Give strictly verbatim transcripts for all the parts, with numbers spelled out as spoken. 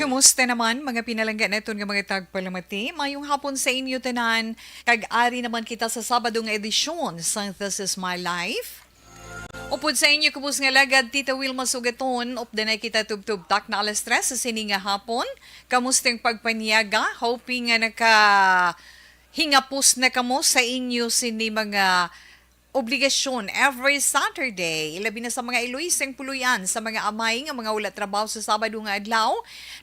Kumusta naman, mga pinalangga naton nga mga tagpalamati? Mayong hapon sa inyo tanan. Kag ari naman kita sa Sabado nga edisyon sang This Is My Life. Upod sa inyo, kubos nga lagad, Tita Wilma Sugaton. Updanay kita tubtob takna alas tres sa sini nga hapon. Kamusta ang pagpanyaga? Hoping nga naka hingapos na kamo sa inyo sini mga obligasyon every Saturday, ilabi na sa mga iloy sang puloy-an, sa mga amay nga mga wala trabaho sa Sabado nga adlaw,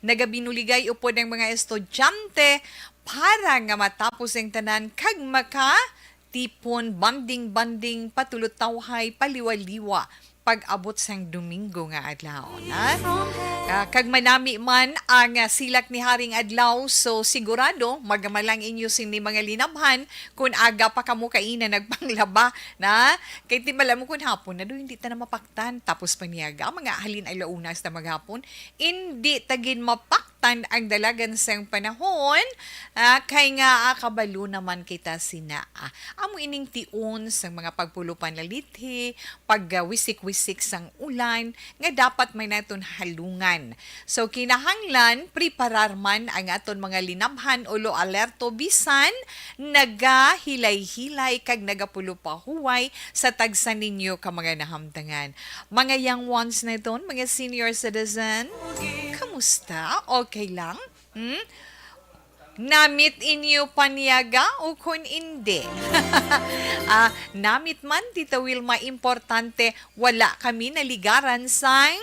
nagabinuligay upod ang mga estudyante para nga matapos ang tanan kag maka tipon, bonding-bonding, patulot-tawhay, paliwa-liwa pag-abot sang Domingo nga adlaw, na? Ah, kag manami man ang, ah, silak ni Haring Adlaw, so sigurado magamalang inyo sini mga linabhan kun aga pa kamo kaina nagpanglaba, na? Kay di bala mo kun hapon na do, hindi ta na mapaktan. Tapos paniaga, mga halin ay launas na maghapon, hindi ta gid mapaktan ang dalagan sang panahon, ah, kay nga, ah, kabalo naman kita sina, ah, amo ining tion sang mga pagpulo panalithi, pagwisik-wisik sang ulan nga dapat may naton halungan. So, kinahanglan preparar man ang aton mga linabhan ulo alerto bisan nagahilay-hilay kag nagapulo pahuway sa tagsa ninyo ka mga nahamtangan. Mga young ones naton, mga senior citizen, kamusta? Okay lang? Hmm? Namit inyo paniaga o kun indi? Ah, namit man, Tita Wilma, importante, wala kami naligaran sang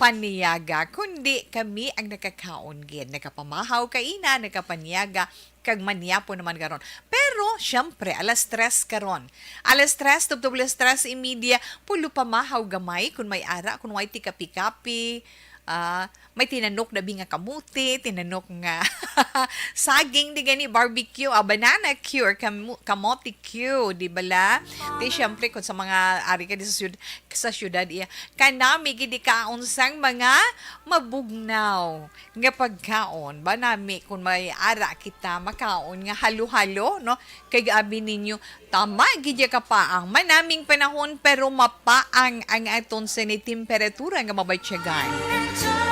paniaga, kundi kami ang nakakaon gid, nakapamahaw kaina, nakapaniaga, kag manyapon naman karon. Pero, syempre, alas tres karon. Alas tres, tubtob alas tres y media, pulo pamahaw gamay, kun may ara, kun way ti kapi-kapi, ah, may tinanok na bi nga kamote, tinanok nga saging, di gani barbecue, ah, banana cue or kamu-, kamote cue, di bala? Di, syempre, kung sa mga ari ka di sa syud-, sa syudad, iya, kanami gid kaon sang mga mabugnaw nga pagkaon. Ba nami kung may ara kita makaon nga halo-halo, no? Kay abi ninyo, tama gid ya kapaang. Manaming panahon, pero mapaang ang aton sini temperatura nga mabatyagan.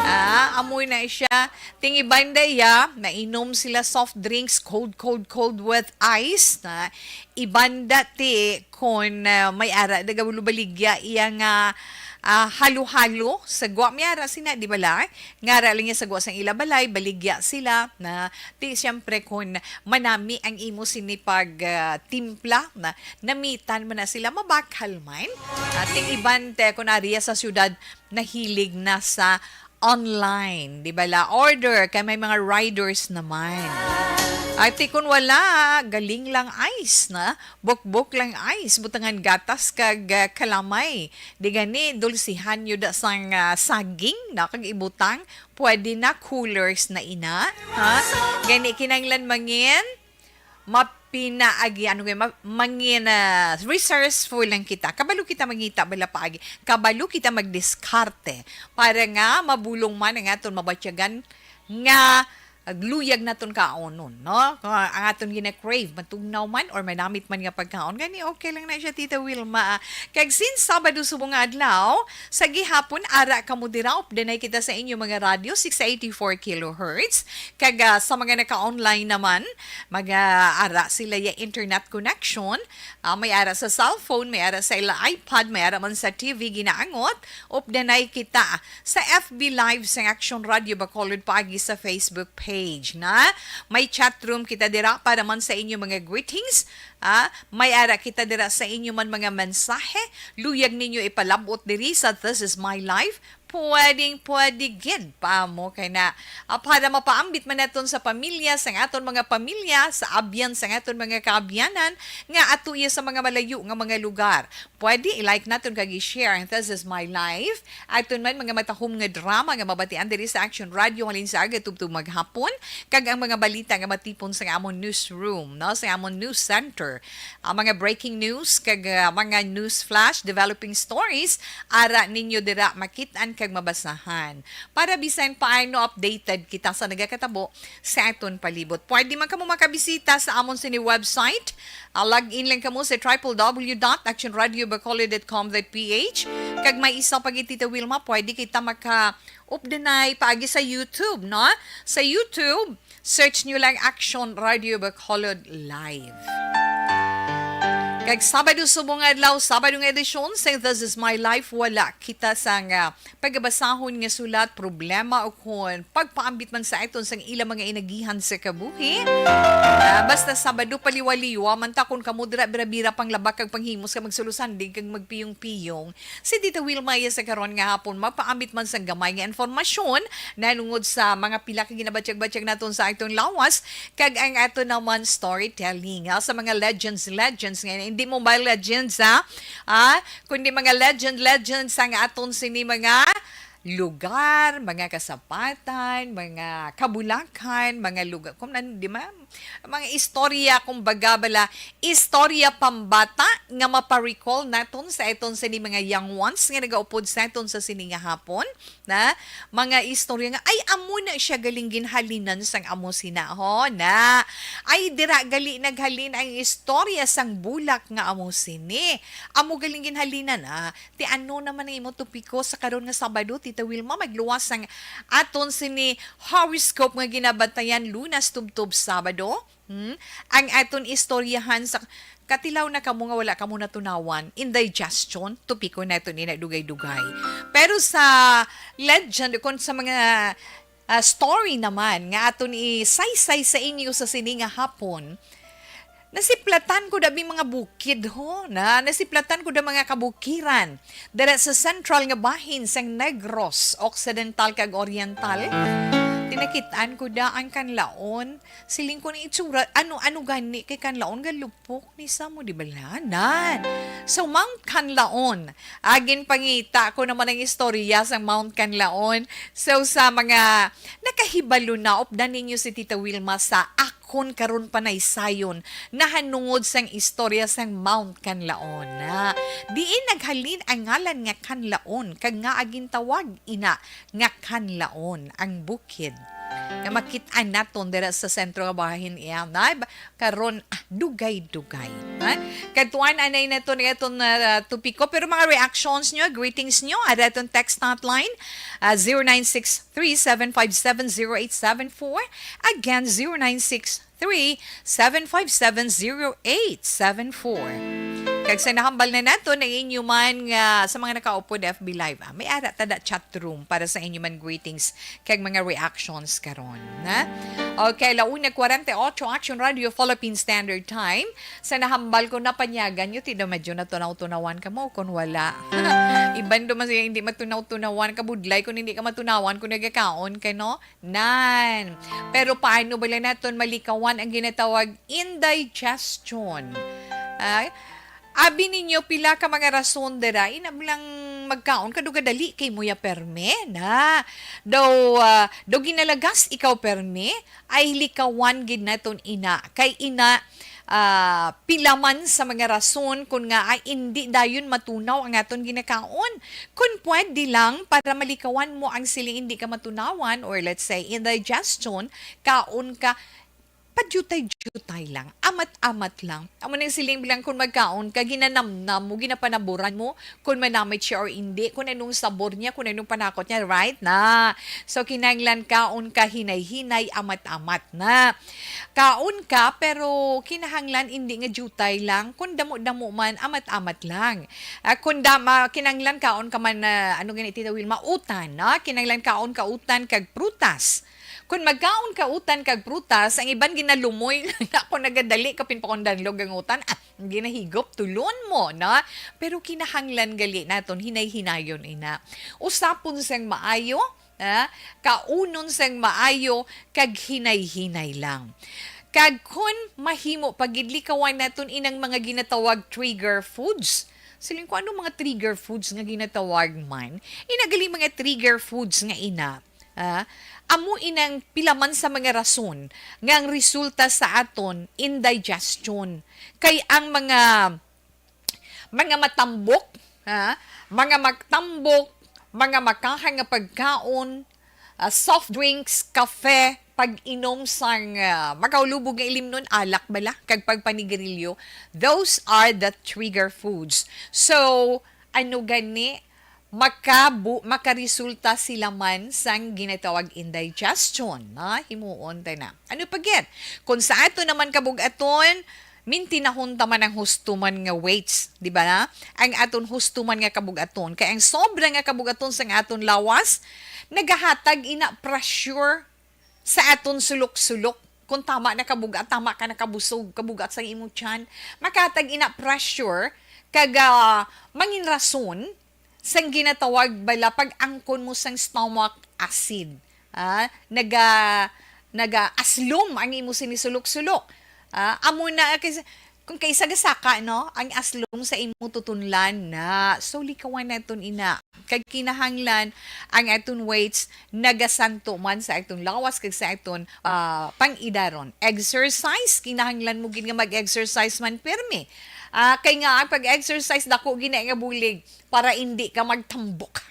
Ah, amoy na siya. Ting ibanda ya, nainom sila soft drinks, cold, cold, cold with ice. Na ibanda ti kon, ah, may ara nagabulo baligya iya nga, ah, halo-halo. Sagwa may ara sina, di bala? Ngara lang niya sagwa sang ila balay, baligya sila na ti, siyempre, kun manami ang imo sini pag, ah, timpla, na namitan man na sila, mabakal man. At ting iban te, kun ariya sa syudad, nahilig na sa online, di bala? Order, kay may mga riders naman. At ti kun wala, galing lang ice na, bukbok lang ice, butangan gatas kag, ah, kalamay. Di gani, dulsihan nyo da sang, ah, saging na kag ibutang. Pwede na, coolers na ina. Ha? Gani, kinahanglan mangin, mapinaagi, ano nga, ma-, mangin, ah, resourceful lang kita. Kabalo kita mangita bala paagi. Kabalo kita magdiskarte para nga mabulong man ang aton mabatyagan nga agluyag naton kaonon, no? Kung ang aton gina-crave, matugnaw man or manamit man nga pagkaon, gani okay lang na siya, Tita Wilma. Kag since Sabado subong nga adlaw, sa gihapon, ara kamo dira, updanay kita sa inyo mga radyo, six eighty-four kilohertz. Kag, ah, sa mga naka-online naman, mga ara sila ya internet connection. Ah, may ara sa cellphone, may ara sa ila iPad, may ara man sa T V ginaangot. Updanay kita sa F B Live sang Action Radio Bacolod paagi sa Facebook page, na may chat room kita dira para man sa inyo mga greetings. Ah, may ara kita dira sa inyo man mga mensahe. Luyag ninyo ipalab-ot diri sa This Is My Life. Pwedeng pwede gid pa mo kay na, ah, para mapaambit man naton sa pamilya, sang aton mga pamilya, sa abyan, sang aton mga kaabyanan nga atuya sa mga malayo nga mga lugar. Pwede i-like naton kag i-share ang This Is My Life. Aton man mga matahom nga drama nga mabatian diri sa Action Radio halin sa aga tubtob maghapon, kag ang mga balita nga matipon sa amon newsroom, no, sa amon news center. Ang mga breaking news kag, ah, mga news flash, developing stories, ara ninyo dira makit-an kag mabasahan. Para bisan paano updated kita sa nagakatabo sa aton palibot. Pwede man kamo makabisita sa amon sini website. Ah, log in lang kamo sa triple W dot action radio bacolod dot com dot P H. Kag may isa pa gid, Tita Wilma, pwede kita maka-updanay paagi sa YouTube, no? Sa YouTube, search nyo lang Action Radio Bacolod Live. Kag Sabado subong nga adlaw, Sabado nga edisyon sa This Is My Life, wala kita sang, ah, pagabasahon nga sulat, problema, o kon pagpaambit man sa aton sang ila mga inagihan sa kabuhi. Ah, basta Sabado, paliwaliwa man ta, kon kamo dira, bira-bira panglaba kag panghimos ka, magsulosandig kag magpiyong-piyong. Si Tita Wilma iya sa karon nga hapon magpaambit man sang gamay nga informasyon nanungod sa mga pila ka ginabatyag-batyag naton sa aton lawas, kag ang aton naman storytelling, ah, sa mga legends, legends nga hindi mo ba legends, ha? Ah, kundi mga legend, legends ang aton sini mga lugar, mga kasapatan, mga kabulakan, mga lugar, kung nan-, di ba? Mga istorya, kumbaga bala, istorya pambata nga mapa-recall naton sa aton sini mga young ones nga nagaupod sa aton sa sini nga hapon, na mga istorya nga, "Ay, amo na siya galing ginhalinan sang amo sina, ho, na. Ay, dira gali naghalin ang istorya sang bulak nga amo sini. Amo galing ginhalinan, ah." Ti ano naman ang imo topiko sa karon nga Sabado, Tita Wilma? Magluwas ang aton sini horoscope nga ginabantayan, Lunes tubtob Sabado. Hmm? Ang aton istoryahan sa katilaw na kamo nga wala kamo natunawan, indigestion, topiko nato ni na dugay-dugay. Pero sa legend, kung sa mga, ah, story naman nga aton isaysay sa inyo sa sini nga hapon, nasiplatan ko dabi mga bukid, ho, na nasiplatan ko da mga kabukiran dira sa central nga bahin sang Negros Occidental kag Oriental. Tinakitaan ko da ang kanlaon. Siling ko ni itsura, ano, ano gani kay kanlaon, galupok ni sa mo, di ba, lanan? So, Mount Kanlaon, agin pangita ko naman ang istorya sa Mount Kanlaon. So, sa mga nakahibalo na, updan ninyo si Tita Wilma sa akon karon panaysayon nahanungod sang istorya sang Mount Kanlaon, na diin naghalin ang ngalan nga Kanlaon, kag nga agin tawag ina nga Kanlaon ang bukid nga makit-an naton dira sa sentro nga bahin iya, na karon, ah, dugay-dugay. Ha? Kadtuan anay na to ni aton, ah, topiko, pero mga reactions nyo, greetings nyo, ada aton text hotline, ah, zero nine six three seven five seven zero eight seven four. Again, zero nine six three seven five seven zero eight seven four. Kag sa nahambal na nato na inyo man nga sa mga nakaupod F B Live, ah, may ara tada chat room para sa inyo man greetings kag mga reactions karon, ha? Okay, la una cuarenta y ocho, Action Radio Philippine Standard Time. Sa nahambal ko, napanyagan nyo, ti daw medyo natunaw-tunawan ka mo, kung wala. Iban do man siya hindi matunaw-tunawan, kabudlay kung hindi ka matunawan kung nagakaon ka, no? Nan. Pero paano bala naton malikawan ang ginatawag indigestion? Ah, abi ninyo, pila ka mga rason dira, ina lang magkaon ka, do gadali kay muya perme, na. Daw, ah, daw ginalagas ikaw perme, ay likawan gid naton ina. Kay ina, ah, pila man sa mga rason kun nga ay indi dayon matunaw ang aton ginakaon. Kun pwede lang, para malikawan mo ang siling indi ka matunawan, or let's say, indigestion, kaon ka, padyutay-dyutay lang, amat-amat lang. Amo nang siling lang, kung magkaon ka, ginanamnam mo, ginapanaburan mo, kung manamit siya or indi, kung anong sabor niya, kung anong panakot niya, right na. So, kinahanglan kaon ka hinay-hinay, amat-amat na. Kaon ka, pero kinahanglan indi nga diutay lang, kung damo-damo man, amat-amat lang. Ah, kung dama, kinahanglan kaon ka man, ah, ano gani, Tita Wilma, utan, no? Kinahanglan kaon ka utan kag prutas. Kung magkaon ka utan kag prutas, ang iban ginalumoy, ako nagadali ka pinpakundanlog ang utan, ah, ginahigop, tulon mo, no? Pero kinahanglan gali naton hinay-hinayon ina. Usapon sang maayo, ha? Kaunon sang maayo kag hinay-hinay lang. Kag kun mahimo pa gid, likawan naton inang mga ginatawag trigger foods. Siling ko, ano mga trigger foods nga ginatawag man? Ina gali mga trigger foods nga ina, ah, amo inang pila man sa mga rason nga ang resulta sa aton indigestion. Kay ang mga, mga matambok, ha? Mga magtambok, mga makaha nga pagkaon, ah, soft drinks, kafe, pag-inom sang, ah, makaulubog nga ilimnon, alak bala, kag pagpanigarilyo, those are the trigger foods. So, ano gani, makabu-, makaresulta sila man sang ginatawag indigestion, na himuon ta na. Ano pa gid? Kung sa ato naman kabug-aton, mintinahon ta man ang husto man nga weights, di ba na? Ang aton husto man nga kabug-aton. Kay ang sobra nga kabug-aton sang aton lawas, nagahatag ina pressure sa aton sulok-sulok. Kung tama na kabug-at, tama ka na kabusog, kabug-at sa imong tiyan, makahatag ina pressure kag, ah, mangin rason sang ginatawag bala pag-angkon mo sang stomach acid. Ah, naga-, naga-aslom ang imo sinisulok-sulok. Ah, amo na kay, kung kay sagasaka, no, ang aslom sa imo tutunlan na. So, likawan naton ina. Kag kinahanglan ang aton weights nagasanto man sa aton lawas kag sa aton, ah, pang-idaron. Exercise, kinahanglan mo gid nga mag-exercise man pirmi. Ah, kay nga ang pag-exercise dako gina nga bulig para hindi ka magtambok.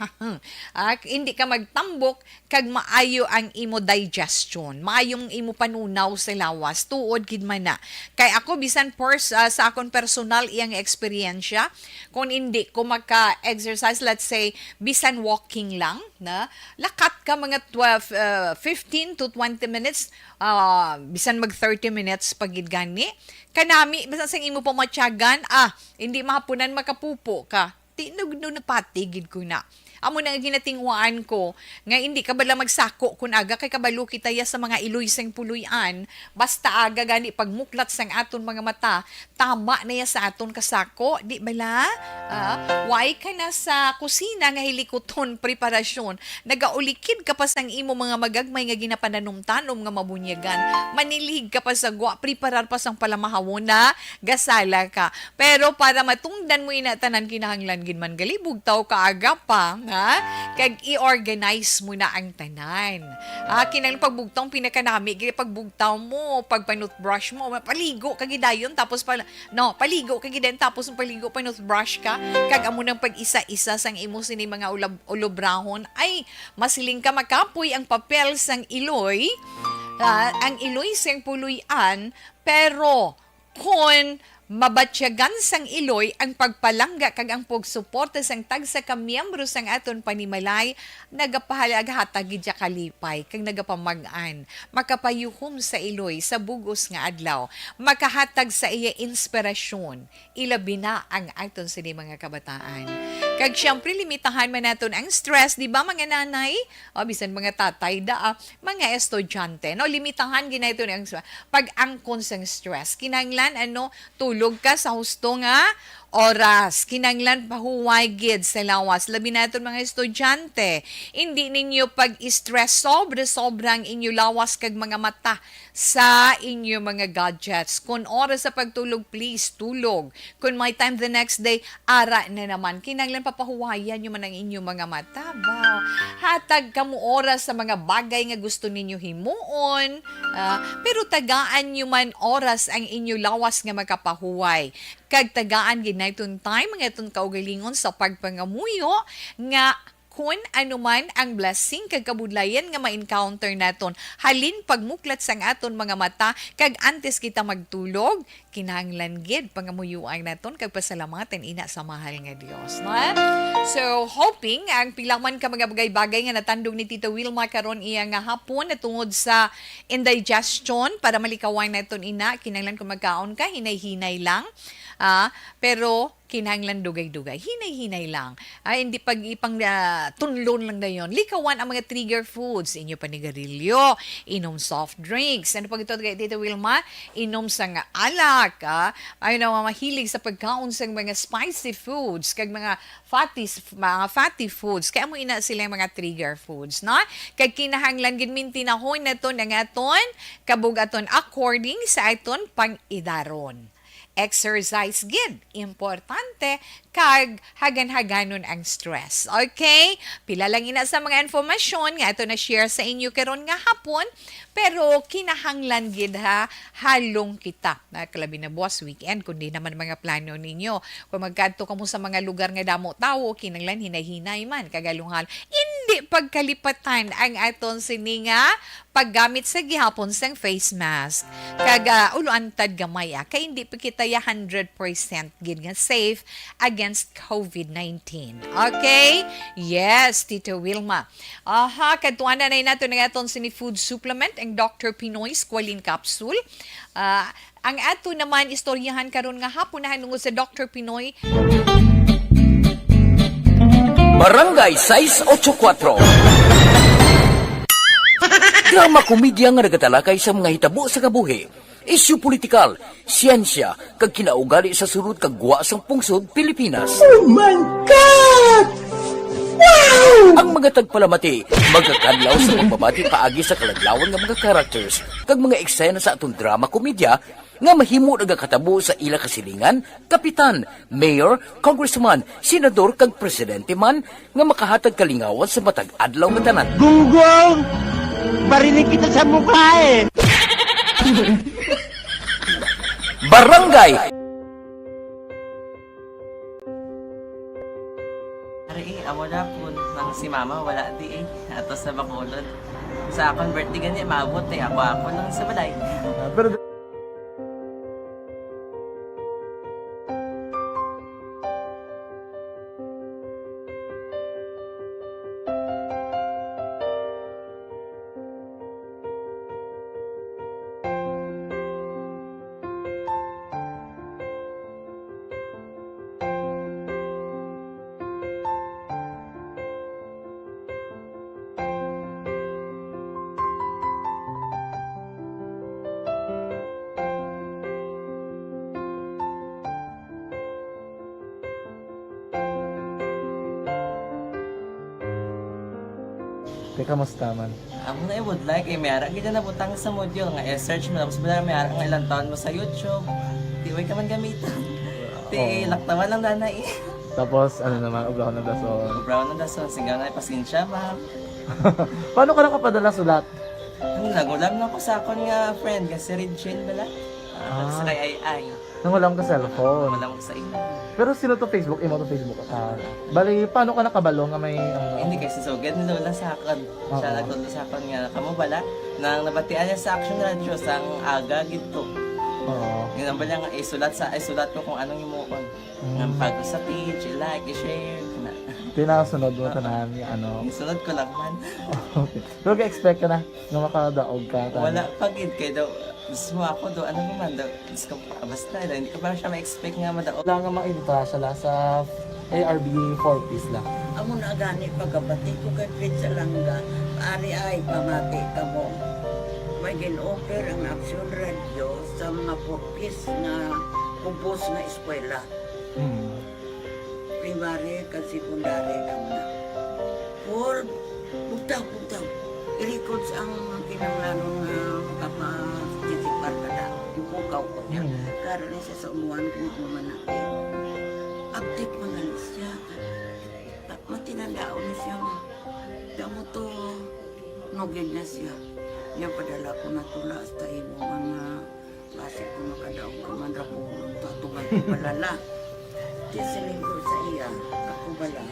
Ah, hindi ka magtambok kag maayo ang imo digestion, maayo ang imo panunaw sa lawas, tuod gid man na. Kay ako, bisan pers-, ah, sa akon personal iyang eksperyensya, kung hindi ko maka-exercise, let's say, bisan walking lang, na, lakat ka mga twelve, ah, fifteen to twenty minutes, ah, bisan mag thirty minutes pa gid gani. Kanami, bisan sang imo pamatyagan, ah, hindi mahapunan makapupo ka. Tinugno na pati gid ko na. Amo na nga ginatinguhaan ko nga hindi ka bala magsako kun aga kay kabalo kita ya sa mga iloy sang puloy-an. Basta aga gani pagmuklat sang aton mga mata, tama na ya sa aton kasako, di bala? Ah, why ka na sa kusina nga hilikuton preparasyon? Nagaulikid ka pa sang imo mga magagmay nga ginapananumtanom nga mabunyagan. Manilig ka pa sa gwa, preparar pa sang palamahawon na gasala ka. Pero para matungdan mo ina tanan, kinahanglan gid man gali bugtaw ka aga pa, ha? Kag i-organize mo na ang tanan. Ah, kinahanglan pagbugtaw, ang pinakanami gid pagbugtaw mo, pagpanutbrush mo, paligo ka gid dayon, tapos pala, no, paligo ka gid dayon, tapos ang paligo, panutbrush ka, kag amo nang pag-isa-isa sang imo sini mga ulab-, ulobrahon. Ay, masiling ka makapoy ang papel sang iloy, ah, ang iloy sang puloy-an, pero kon mabatyagan sang iloy ang pagpalangga kag ang pagsuporta sang tagsa ka miyembro sang aton panimalay, nagapahalagahatag gid sia kalipay kag nagapamag-an, makapayuhom sa iloy sa bug-os nga adlaw, makahatag sa iya inspirasyon, ilabi na ang aton sini mga kabataan. Kag siyempre, limitahan man naton ang stress, di ba, mga nanay? O, bisan mga tatay da, ah, mga estudyante, no? Limitahan gid naton ang s-, pag-angkon sang stress. Kinahanglan, ano, tulog ka sa husto nga oras. Kinahanglan pahuway gid sa lawas. Labi naton mga estudyante, hindi ninyo pag-stress sobra-sobra ang inyo lawas kag mga mata sa inyo mga gadgets. Kon oras sa pagtulog, please, tulog. Kon may time the next day, ara na naman. Kinahanglan papahuwayan nyo man ang inyo mga mata ba. Hatag kamo oras sa mga bagay nga gusto ninyo himuon, ah, pero tagaan nyo man oras ang inyo lawas nga makapahuway. Kag tagaan gid naton time nga aton kaugalingon sa pagpangamuyo nga kun ano man ang blessing kag kabudlayan nga ma-encounter naton halin pagmuklat sang aton mga mata, kag antes kita magtulog, kinahanglan gid pangamuyuan naton kag pasalamatan ina sa mahal nga Dios, no? So, hoping ang pila man ka mga bagay-bagay nga natandog ni Tita Wilma karon iya nga hapon na tungod sa indigestion, para malikawan naton ina, kinahanglan kung magkaon ka, hinay-hinay lang. Ah, pero kinahanglan dugay-dugay. Hinay-hinay lang. Ah, hindi pag ipang, ah, tunlon lang dayon. Likawan ang mga trigger foods. Inyo panigarilyo, inom soft drinks. Ano pa ito, Tita Wilma? Inom sa nga alak, ah. Ayaw na mahilig sa pagkaon sa mga spicy foods, kag mga fatty, mga fatty foods. Kaya mo ina sila yung mga trigger foods, no? Kag kinahanglan gid mintinahon naton ang aton kabug-aton according sa aton pang-idaron. exercise gid. Importante kag hagan-haganon ang stress. Okay? Pila lang ina sa mga informasyon nga ato na share sa inyo karon nga hapon, pero kinahanglan gid ha, halong kita. Na kalabi na buwas weekend, kundi naman mga plano ninyo. Kung magkadto kamo sa mga lugar nga damo tawo, kinahanglan hinay-hinay man, kagalunghal. Hindi pagkalipatan ang aton sini nga paggamit sa gihapon sang face mask. Kag, ah, uluantad gamay, ah, kay hindi pa kita ya hundred percent gid nga safe against covid nineteen. Okay? Yes, Tito Wilma. Aha, kadtuanan na nato nga aton sini food supplement, ang Doctor Pinoy Squalene Capsule. Ah, ang ato naman istoryahan karon nga hapon nahanungod sa Doctor Pinoy. Barangay sais ocho kuwatro. Drama komedya nga nagatalakay sa mga hitabo sa kabuhi, isyu politikal, siyensya, kag kinaugali sa sulod kag gwa sang pungsod Pilipinas. Oh my God! Wow! Ang mga tagpalamati magakadlaw sa pagbabati paagi sa kaladlawan nga mga characters kag mga eksena sa atong drama komedya nga mahimo nagakatabo sa ila kasilingan, kapitan, mayor, congressman, senador, kag presidente man nga makahatag kalingawan sa matag adlaw nga tanan. Gunggong! Barinig kita sa mukha eh! Barangay! Ari, eh, amo na po. Nang si mama, wala di eh. Ato sa Bacolod. Sa akon birthday gani, maabot eh. Ako, ako lang sa balay. Ah, pero Te, kamusta man? Amo na, eh, would like, eh, may ara gid na butang sa module nga i-search mo, tapos wala, may ara nga ilang taon mo sa YouTube. Di, way ka man gamitan. Ti, Oo. Laktawan lang, dana, eh. Tapos, ano naman, ubraw ng dason. Ubraw ng dason, sigaw na, pasensya, ma'am. Paano ka nakapadala sulat? Ano, nagulam na ko sa akon nga friend, nga si Regine bala. Ah, Ah. Sa kay Ay Ay. Nangulam ka cellphone. Wala ko sa imo. Pero sino to Facebook? Imo to Facebook account. Bali, paano ka nakabalo nga may, ano? Hindi, kay si Sugad ni Lola sa akon. Siya Oo. nagtudlo sa akon nga, kamo bala, nang nabatian niya sa Action Radio, sang aga gid to. Oo. Yun ang bala nga, isulat sa, isulat ko kung anong himuon. Mm. Nga pag sa page, i-like, i-share, na. Tinasunod mo Ah. tanan, ano? Isunod ko lang man. Okay. Pero ga-expect ka na nga makadaog ka, tani? Wala pa gid, kay daw, mismo ako daw, ano naman daw, Diyos ko, basta daw, hindi ko pa siya ma-expect nga madaog. Wala nga makita siya la sa A R B four Ps la. Amo na gani pagkabati ko kay Fred Salanga, ari ay pamati kamo. May gin-offer ang Action Radio sa mga four Ps nga kubos nga eskwela. Mm. Primary kag secondary kamo na. Paul, bugtaw, bugtaw. I-records ang kinahanglanon nga makapa-, participar ka na. Ipukaw ko niya. Mm. Karon ni siya sa umuan kung ano man na. Update man gani siya. Ma-, matinandaon ni siya, ma. Damo to, nugid na siya. Niya padala ko na tula hasta imo mga Basi kung makadaog ka man ra po, tutungan ko balala. Di siling ko sa iya, ako bala,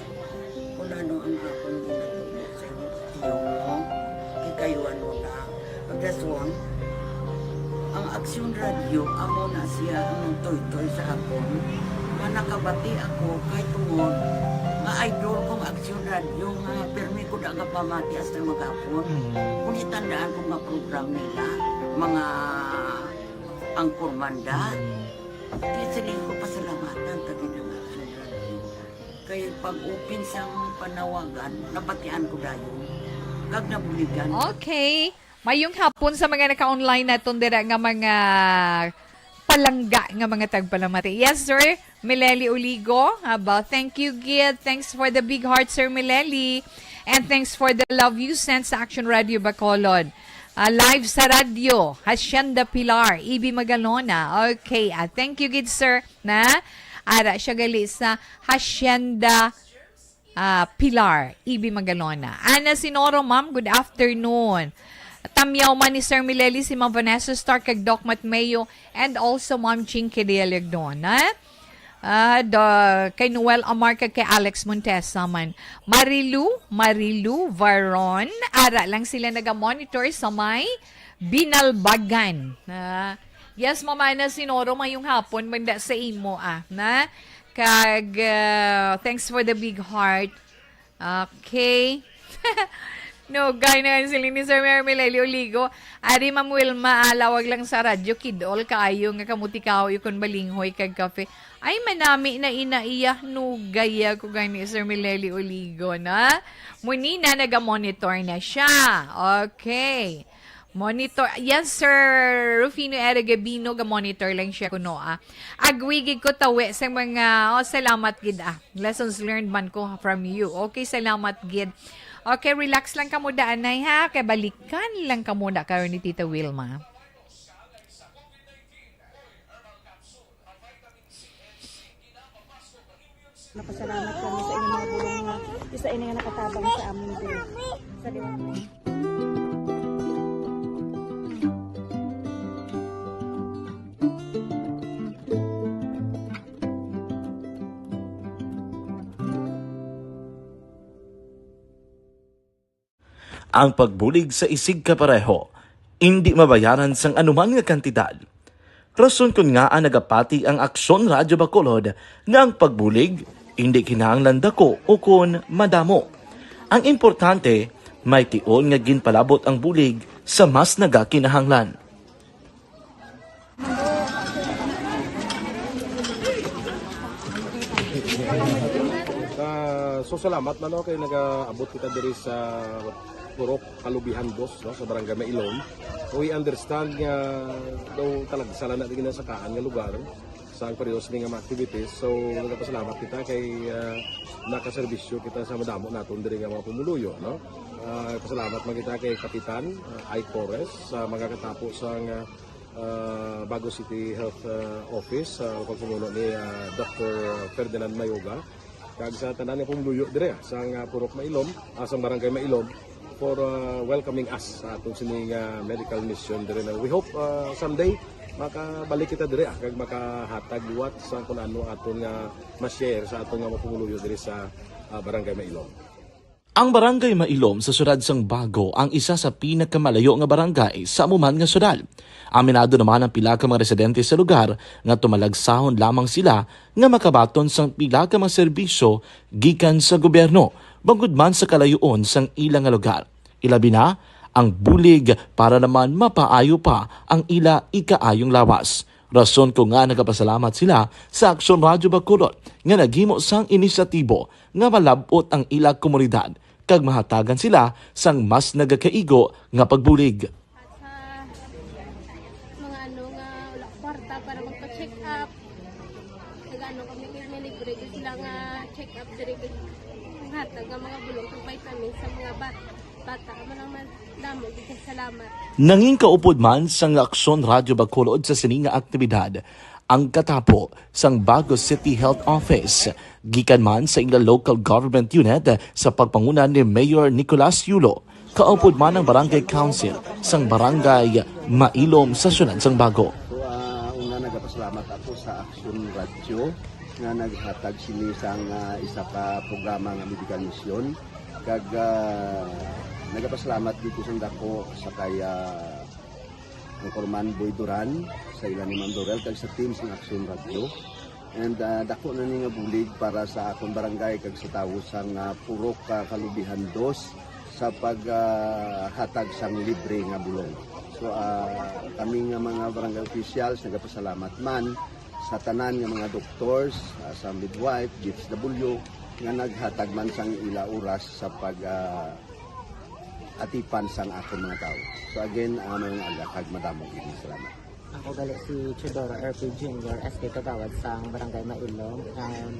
kung ano ang akong ginatubod sa inyo, tiyo mo, kikayuan mo na. Pagdaswang, ang Aksyon Radio, amo na siya ang nagtoy-toy sa akon, nga nakabati ako kay tungod nga idol kong Aksyon Radio, nga pirmi ko da nga pamati hasta maghapon. Mm. Kung itandaan ko nga program nila, mga Angkor Manda. Mm. Di siling ko pasalamatan ta gid ang Action Radio. Kay pag-open sang panawagan, nabatian ko dayon. Kag nabuligan. Okay. Mayong hapon sa mga naka-online naton dira nga mga palangga nga mga tagpalamati. Yes, sir. Mileli Uligo, aba, thank you, gid. Thanks for the big heart, Sir Mileli. And thanks for the love you sent sa Action Radio Bacolod. Ah, live sa radyo, Hacienda Pilar, Ibi Magalona. Okay, ah, thank you gid, sir, na ara siya gali sa Hacienda, ah, Pilar, Ibi Magalona. Ana Sinoro, ma'am, good afternoon. Tamyaw man ni Sir Mileli, si Ma'am Vanessa Stark, kag Doc Matmeo, and also Ma'am Chinky Dialagdon, ha? Ah, the, kay Noel Amar kag kay Alex Montesa man. Marilu, Marilu Varon, ara lang sila naga-monitor sa may Binalbagan. Ah, yes, Mama na Sinoro, mayong hapon, manda sa imo, ah, na? Kag, ah, thanks for the big heart. Okay. No, gay na sila ni Sir Mary Melelio Oligo. Ari, Ma'am Wilma, ah, lawag lang sa radyo, kidol kaayo nga kamuti kahoy kon balinghoy kag kape. Ay, manami na ina iya, nugay ako gani, Sir Melelio Oligo, na? Munina, naga-monitor na siya. Okay. Monitor. Yes, Sir Rufino Era Gabino, ga-monitor lang siya kuno, ah. Agwigig ko tawi sa mga, oh, salamat gid, ah. Lessons learned man ko from you. Okay, salamat gid. Okay, relax lang kamo da, anay, ha? Kay balikan lang kamo da karon ni Tita Wilma. Napasalamat kami sa inyong mga bulong nga isa ini nga nakatabang sa amon diri. Sa Ang pagbulig sa isigkapareho indi mabayaran sang anuman nga kantidad. Rason kon ngaa nagapati ang Aksyon Radyo Bacolod nga ang pagbulig indi kinahanglan daku ukon madamo. Ang importante, may tion nga ginpalabot ang bulig sa mas nagakinahanglan. Ah, so salamat man, no, kay nagaabot kita diri sa Purok Kalubihan Dos, no, sa Barangay Mailom. We understand nga daw talagsa lang na di ginasakaan nga lugar sa ang periodo sini nga mga activities. So nagapasalamat kita kay ah, nakaserbisyo kita sa madamo naton diri nga mga pumuluyo, no. Ah, pasalamat man kita kay Kapitan ah, Ike Torres sa mga katapo sa nga ah, Bago City Health ah, Office sa pagpamuno ni ah, Doctor Ferdinand Mayoga, kag sa tanan nga pumuluyo dire ah, sa nga Purok Mailom, ah, sa Barangay Mailom, for ah, welcoming us sa atong sini nga medical mission dire na. We hope ah, someday makabalik kita dire ah, kag makahatag liwat sa kung ano aton nga ma-share sa aton nga mga pumuluyo dire sa ah, Barangay Mailom. Ang Barangay Mailom sa siyudad sang Bago ang isa sa pinakamalayo nga barangay sa amo man nga siyudad. Aminado naman ang pila ka mga residente sa lugar nga tumalagsahon lamang sila nga makabaton sang pila ka mga serbisyo gikan sa gobyerno bangod man sa kalayoon sang ila nga lugar. Ilabi na ang bulig para naman mapaayo pa ang ila ikaayong lawas. Rason ko nga nagapasalamat sila sa Aksyon Radyo Bacolod nga naghimo sang inisyatibo nga malab-ot ang ila komunidad kag mahatagan sila sang mas nagakaigo nga pagbulig. At sa mga ano nga wala kwarta para magpa-check up, nag-ano kami kay may libre gyud sila nga check up diri kay hatag nga mga bulong kag vitamins sa mga bata. Bata, amo lang man damo gyud kay salamat. Nangin kaupod man sang Aksyon Radyo Bacolod sa sini nga aktibidad ang katapo sang Bago City Health Office gikan man sa ila local government unit sa pagpanguna ni Mayor Nicolas Yulo. Kaupod man ang Barangay Council sang Barangay Mailom sa Siyudad sang Bago. So, ah, una nagapasalamat ako sa Action Radio nga naghatag sini sang ah, isa ka programa nga medical mission. Kag ah, nagapasalamat dito sa dako sa kay ah, Anchorman Boy Duran, sa ila ni Ma'am Dorel, kag sa team sang Action Radio. And ah, dako na ni nga bulig para sa akon barangay kag sa tawo sang ah, Purok ah, Kalubihan Dos sa pag ah, hatag sang libre nga bulong. So ah, kami nga mga barangay officials nagapasalamat man sa tanan nga mga doctors, ah, sa midwife, D H W, nga naghatag man sang ila oras sa pag ah, atipan sang akon mga tawo. So again, ah, mayong aga kag madamo gid nga salamat. Ako gali si Teodoro R P Junior, S K Kagawad sang Barangay Mailom. Um,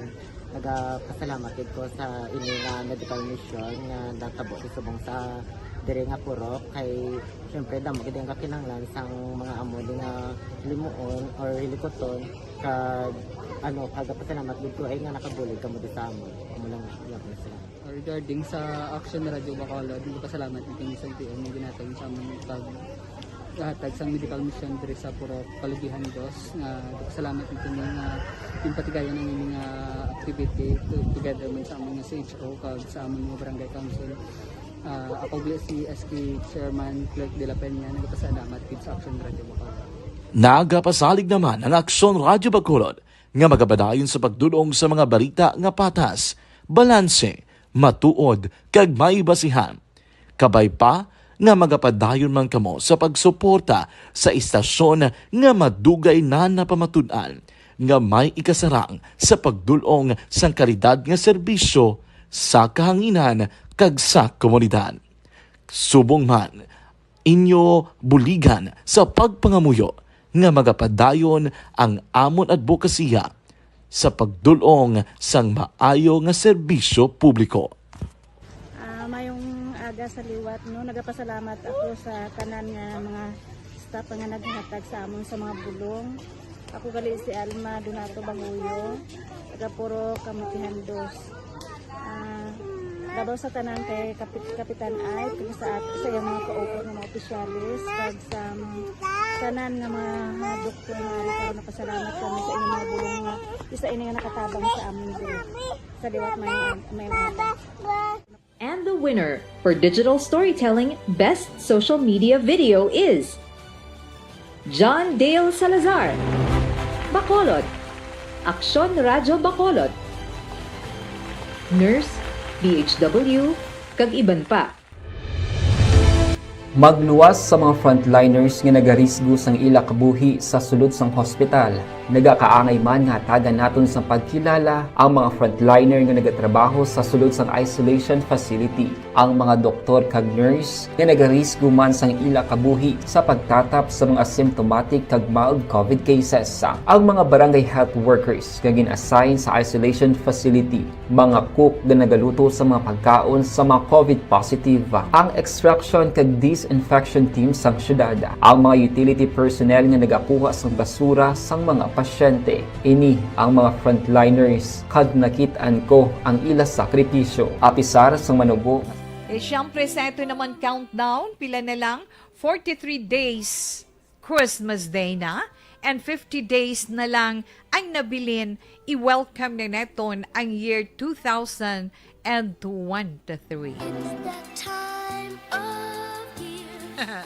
nagapasalamat gid ko sa ini nga medical mission nga natabo sa subong sa Diri nga purok kay, syempre, damo gid ang kakinahanglan sang mga amo di nga limuon or hilikuton, kag, ano, kagapasalamat gid ko ay nga nakabulig kamo di sa amon. Amo lang, gihapon sila. Regarding sa Action Radio Bacolod, nagpasalamat gid kami sa L T O nga ginhatag sa amon pag hatag sang medical mission diri sa Purok Kalugihan Dos, nga nagpasalamat gid kami nga ginpatigayon ang ining, ah, activity to-, together man sa amon nga C H O kag sa amon nga barangay council. Ah, ako gali si S K Chairman Clerk de la Peña, nagpasalamat gid sa Action Radio Bacolod. Nagapasalig naman ang Aksyon Radyo Bacolod nga magapadayon sa pagdul-ong sa mga balita nga patas, balanse, matuod, kag may basihan. Kabay pa nga magapadayon man kamo sa pagsuporta sa istasyon nga madugay na napamatud-an nga may ikasarang sa pagdul-ong sang kalidad nga serbisyo sa kahanginan kag sa komunidad. Subong man, inyo buligan sa pagpangamuyo nga magapadayon ang amon adbokasiya sa pagdul-ong sang maayo nga serbisyo publiko. Ah, mayong aga sa liwat, no? Nagapasalamat ako sa tanan nga mga staff nga naghatag sa amon sa mga bulong. Ako gali si Alma Donato Bahuyo, taga Purok Kamutihan Dos. Ah, labaw sa tanan kay Kapit-, Kapitan Ay, kag sa at-, sa iyang mga kaupat nga mga opisyalis, kag sa tanan nga mga, mga doktor nga ari karon, napasalamat kami sa inyong mga bulong nga isa ini nga nakatabang sa amin diri. Sa liwat may, may mga And the winner for digital storytelling best social media video is John Dale Salazar, Bacolod, Aksyon Radyo Bacolod, Nurse, D H W, kag iban pa. Magluwas sa mga frontliners nga nagarisgo sang ila kabuhi sa sulod sang hospital. Nagakaangay man nga hatagan naton sang pagkilala ang mga frontliner nga nagatrabaho sa sulod sang isolation facility, ang mga doktor kag nurse nga nagarisgo man sang ila kabuhi sa pagtatap sa mga asymptomatic kag mild COVID cases, ang mga barangay health workers nga gin-assign sa isolation facility, mga cook nga nagaluto sa mga pagkaon sa mga COVID positive, ang extraction kag disinfection team sang syudad, ang mga utility personnel nga nagakuha sang basura sang mga pasyente. Ini ang mga frontliners kag nakit-an ko ang ila sakripisyo. Apisar sang manubo. Eh, siyempre, sa ito naman countdown, pila na lang? Forty-three days. Christmas Day na, and fifty days na lang ang nabilin, i-welcome na naton ang year two thousand and twenty-three. It's that time of year.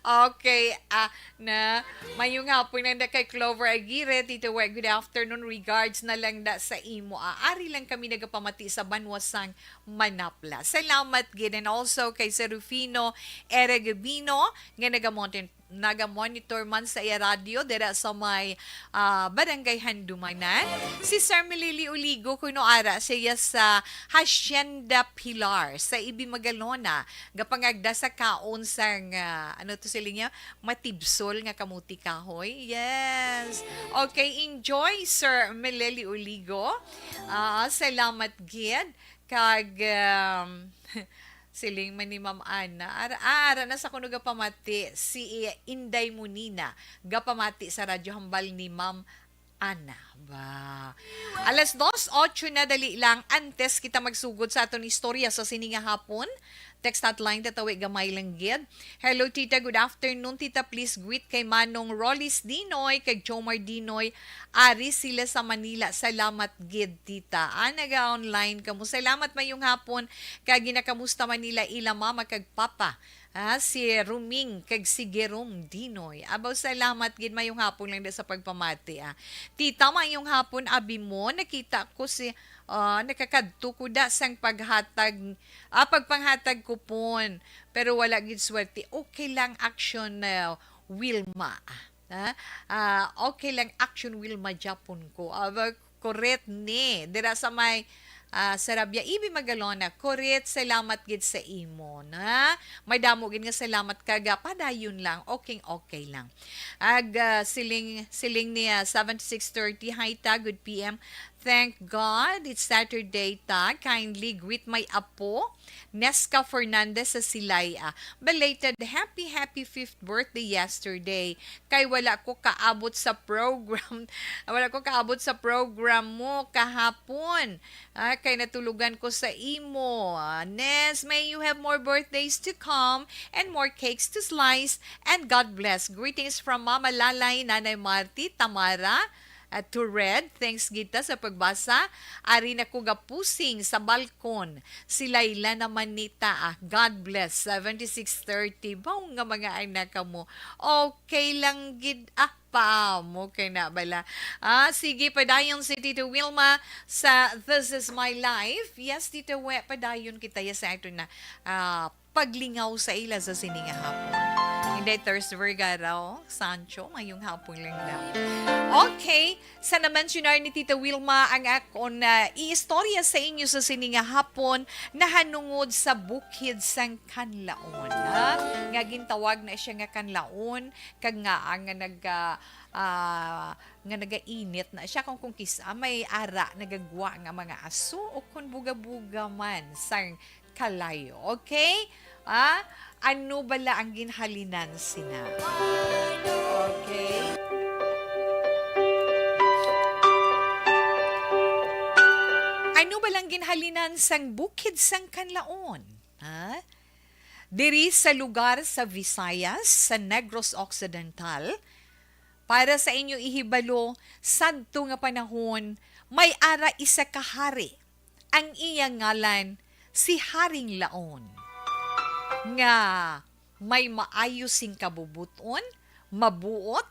Okay, ah, na, mayong hapon na kay Clover Aguirre, Tito Wek, good afternoon, regards na lang da sa imo. Ah, ari lang kami nagapamati sa banwa sang Manapla. Salamat gid, and also kay Serufino Eregabino nga nagamon-, naga-monitor man sa iya radyo dira sa may, ah, Barangay Handumanan. Si Sir Melili Uligo, kuno ara siya sa Hacienda Pilar, sa Ibi Magalona, gapangagda sa kaon sang, ah, ano to sila niya? Matibsol nga kamuti kahoy. Yes. Okay, enjoy, Sir Melili Uligo. Ah, salamat gid. Kag, um, siling man ni Ma'am Ana. Ara, ah, ara na sa kuno gapamati si Inday Munina. Gapamati sa Radyo Hambal ni Ma'am Ana. Ba. Alas dos ocho na, dali lang. Antes kita magsugod sa aton istorya sa sini nga hapon, text hotline, tatawi gamay lang gid. Hello, Tita. Good afternoon, Tita. Please greet kay Manong Rollis Dinoy, kag Jomar Dinoy. Ari sila sa Manila. Salamat gid, Tita. Ah, naga-online kamo. Salamat, mayong hapon. Kag ginakamusta man nila ila mama kag papa. Ah, si Ruming kag si Gerom Dinoy. Abaw, salamat gid. Mayong hapon lang da sa pagpamati, ah. Tita, mayong hapon. Abi mo, nakita ko si, ah, nakakadto ko da sang paghatag, ah, pagpanghatag kupon. Pero wala gid swerte. Okay lang, Action, ah, Wilma. Ha? Ah, okay lang, Action Wilma Japon ko. Ah, ba-, correct ni. Dira sa may, ah, Sarabia, Ibi Magalona. Correct, salamat gid sa imo, na. May damo gid nga salamat, kaga padayon lang. Okay, okay lang. Ag, ah, siling, siling niya, seven six thirty, "Hi, Ta, good P M. Thank God it's Saturday ta. Kindly greet my apo, Nesca Fernandez sa Silay-a. Belated happy, happy fifth birthday yesterday. Kay wala ko kaabot sa program. Wala ko kaabot sa program mo kahapon. Ah, kay natulugan ko sa imo. Ah, Nes, may you have more birthdays to come and more cakes to slice. And God bless. Greetings from Mama Lalay, Nanay Marty, Tamara, at to Red. Thanks gid ta sa pagbasa. Ari na ko gapusing sa balkon. Si Laila naman ni ta, ah. God bless. Seventy-six thirty. Baw nga mga anak ka mo. Okay lang gid, ah. Pam, okay na bala. Ah, sige, padayon si Tito Wilma sa This Is My Life. Yes, Tito We, padayon kita ya sa ato na, ah, paglingaw sa ila sa sini nga hapon. Hindi, Thurs Vergara, oh. Sancho, mayong hapon lang daw. Okay, sa na-mentionar ni Tita Wilma ang akon na iistorya sa inyo sa sini nga hapon nahanungod sa bukid sang Kanlaon, ha? Nga gintawag na siya nga Kanlaon, kag nga ang nga nag, ah, ah, nga nagainit na siya kung, kung kis-, ah, may ara nagagwa nga mga aso o kon buga-buga man sang kalayo. Okay? Ah, ano bala ang ginhalinan sina? Okay. Ano bala ang ginhalinan sang bukid sang Kanlaon? Ha? Diri sa lugar sa Visayas, sa Negros Occidental, para sa inyo ihibalo, sadto nga panahon, may ara isa ka hari. Ang iya ngalan si Haring Laon, nga may maayo sing kabubot-on, mabuot,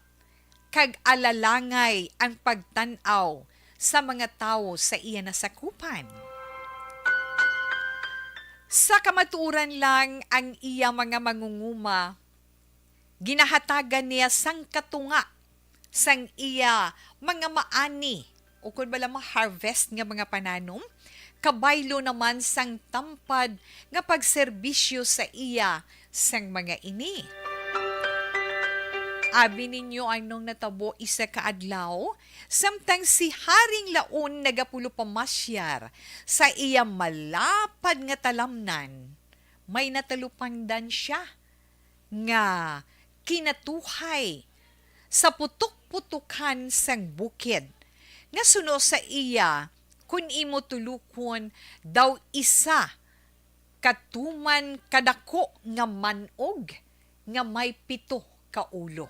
kag alalangay ang pagtan-aw sa mga tawo sa iya nasakupan. Sa kamatuoran lang, ang iya mga mangunguma ginahatagan niya sang katunga sang iya mga maani, ukon bala ma-harvest nga mga pananom, kabaylo naman sang tampad nga pagserbisyo sa iya sang mga ini. Abi ninyo anong natabo isa ka adlaw, samtang si Haring Laon nagapulopamasyar sa iya malapad nga talamnan, may natalupangdan sia nga kinatuhay sa putok-putokan sang bukid, nga suno sa iya, kun imo tulokon, daw isa ka tuman kadako nga man-og nga may pito ka ulo.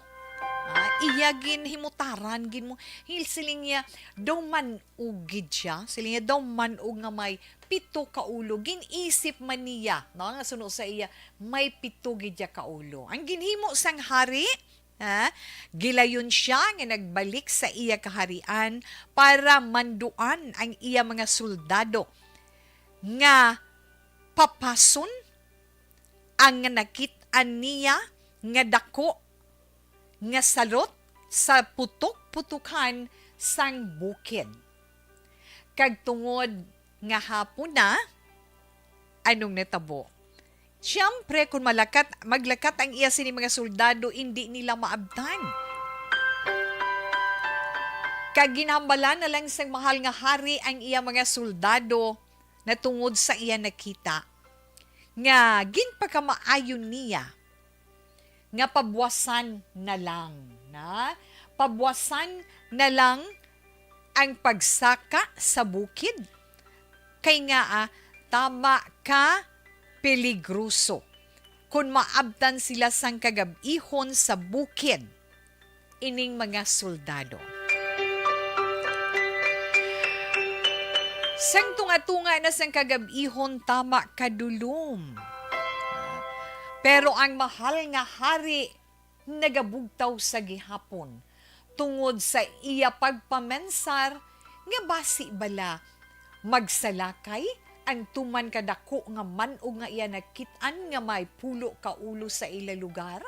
Ah, iya ginhimutaran, ginmo-, hil-, siling niya, daw man-og gid siya. Siling niya, daw man-og nga may pito ka ulo. Gin-isip man niya, no, nga suno sa iya, may pito gid siya ka ulo. Ang ginhimo sang hari, ha, gilayon siya nga nagbalik sa iya kaharian para manduan ang iya mga soldado nga papason ang nakit-an niya nga dako nga salot sa putok-putokan sang bukid. Kag tungod nga hapon na, anong natabo? Siyempre, kung malakat, maglakat ang iya sini mga soldado, indi nila maabtan. Kag ginhambalan na lang sang mahal nga hari ang iya mga soldado na tungod sa iya nakita, nga ginpakamaayo niya nga pabuwasan na lang, na pabuwasan na lang ang pagsaka sa bukid, kay nga, ah, tama ka peligroso kon maabtan sila sang kagab-ihon sa bukid ining mga soldado. Sang tunga-tunga na sang kagab-ihon, tama kadulom. Pero ang mahal nga hari nagabugtaw sa gihapon tungod sa iya pagpamensar nga basi bala magsalakay ang tuman kadako nga man-og nga iya nakit-an nga may pulo ka ulo sa ila lugar.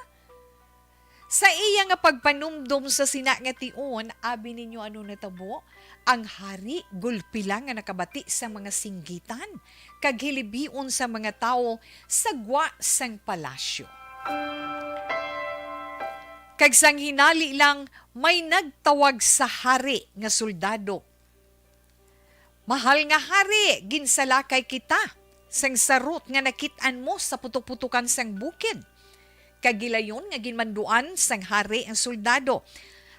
Sa iya nga pagpanumdom sa sina nga tion, abi ninyo ano natabo? Ang hari gulpi lang nga nakabati sa mga singgitan kag hilibion sa mga tawo sa gwa sang palasyo. Kag sang hinali lang, may nagtawag sa hari nga soldado Mahal nga hari, ginsalakay kita sang sarot nga nakit-an mo sa putok-putokan sang bukid, kag gilayon nga ginmanduan sang hari ang soldado.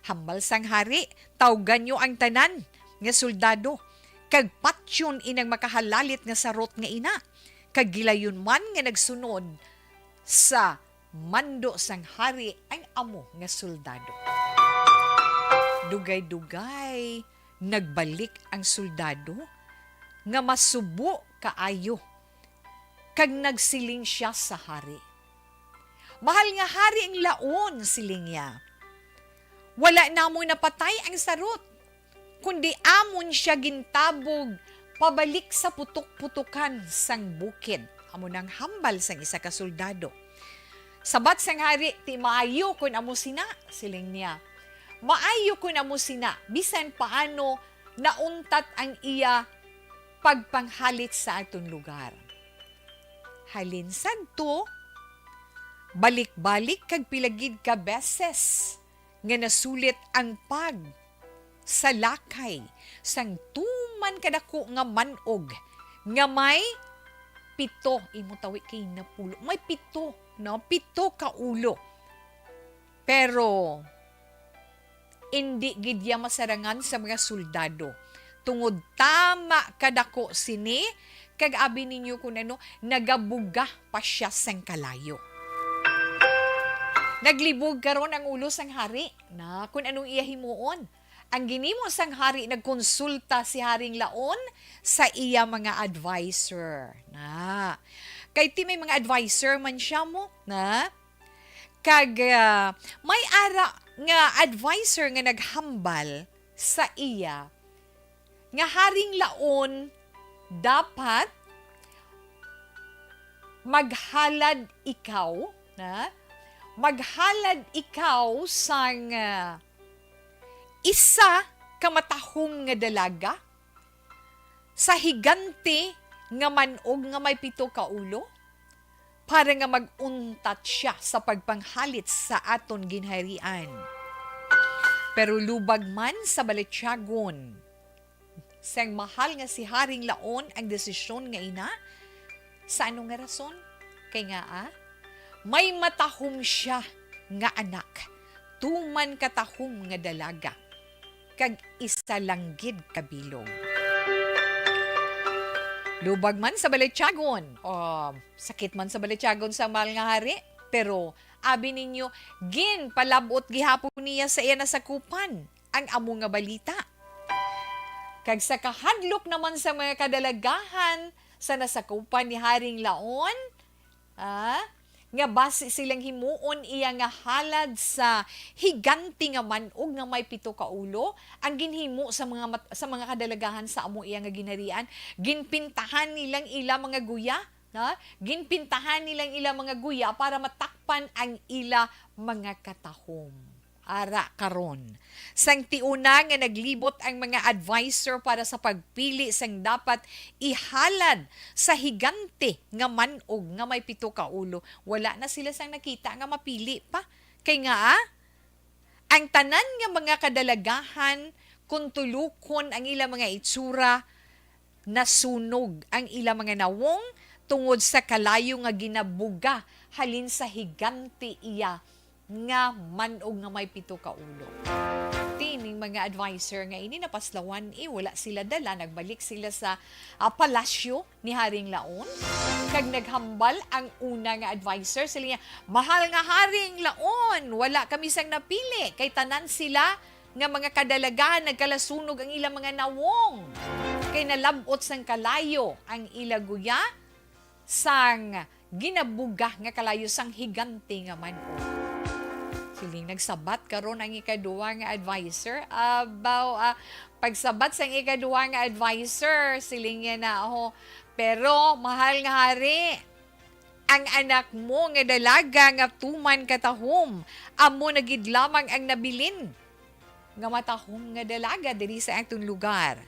Hambal sang hari, tawgan niyo ang tanan nga soldado, kag patyon inang makahalalit nga sarot nga ina, kag gilayon man nga nagsunod sa mando sang hari ang amo nga soldado. Dugay-dugay, nagbalik ang soldado nga masubo kaayo, kag nagsiling sia sa hari, "Mahal nga hari ang laon," siling niya, "wala namon napatay ang sarot, kundi amon sia gintabog pabalik sa putok-putokan sang bukid." Amo nang hambal sang isa ka soldado. Sabat sang hari, "Ti maayo kon amo sina," siling niya. "Maayo kon amo sina, bisan paano nauntat ang iya pagpanghalit sa aton lugar." Halin sadto, balik-balik kag pila gid ka beses nga nasulit ang pagsalakay sang tuman kadako nga man-og nga may pito, imo tawi kay napulo, may pito, no? Pito ka ulo. Pero indi gid iya masarangan sa mga soldado, tungod tama kadako sini, kag abi ninyo kun ano, nagabuga pa sia sang kalayo. Naglibog karon ang ulo sang hari na kun anong iya himuon. Ang ginimo sang hari, nagkonsulta si Haring Laon sa iya mga adviser. Na. Kay ti may mga adviser man siya mo, na? Kag, ah, may ara nga adviser nga naghambal sa iya nga Haring Laon, dapat maghalad ikaw, na? Maghalad ikaw sang, ah, isa ka matahom nga dalaga sa higante nga man-og nga may pito ka ulo, para nga mag-untat sia sa pagpanghalit sa aton ginharian. Pero lubag man sa balatyagon sang mahal nga si Haring Laon ang desisyon nga ina, sa ano nga rason? Kay ngaa, may matahom sia nga anak, tuman katahom nga dalaga, kag isa lang gid ka bilog. Lubag man sa balatyagon, o sakit man sa balatyagon sa mahal nga hari, pero abi ninyo, ginpalab-ot gihapon niya sa iya nasakupan ang amo nga balita. Kag sa kahadlok naman sa mga kadalagahan sa nasakupan ni Haring Laon, ah, nga basi silang himuon iya nga halad sa higante nga man-og nga may pito ka ulo, ang ginhimo sa mga mat-, sa mga kadalagahan sa amo iya nga ginharian, ginpintahan nilang ila mga guya, na? Ginpintahan nilang ila mga guya para matakpan ang ila mga katahom. Ara karon, sang tiuna nga naglibot ang mga adviser para sa pagpili sang dapat ihalad sa higante nga man-og nga may pito ka ulo, wala na sila sang nakita nga mapili pa. Kay ngaa, ang tanan nga mga kadalagahan, kon tulokon ang ila mga itsura, nasunog ang ila mga nawong tungod sa kalayo nga ginabuga halin sa higante iya nga man-og nga may pito ka ulo. Tining mga adviser nga ini napaslawan, eh, wala sila dala, nagbalik sila sa, ah, palasyo ni Haring Laon. Kag naghambal ang una nga adviser, sila niya, "Mahal nga Haring Laon, wala kami sang napili, kay tanan sila nga mga kadalagan nagkalasunog ang ila mga nawong, kay nalab-ot sang kalayo ang ila guya sang ginabuga nga kalayo sang higante nga man-og." Siling nagsabat karon ang ikaduha nga adviser. Abaw, ah, pagsabat sang ikaduha nga adviser, siling niya na, "Oh, pero mahal nga hari, ang anak mo nga dalaga nga tuman katahom, amo na gid lamang ang nabilin nga matahom nga dalaga diri sa aton lugar,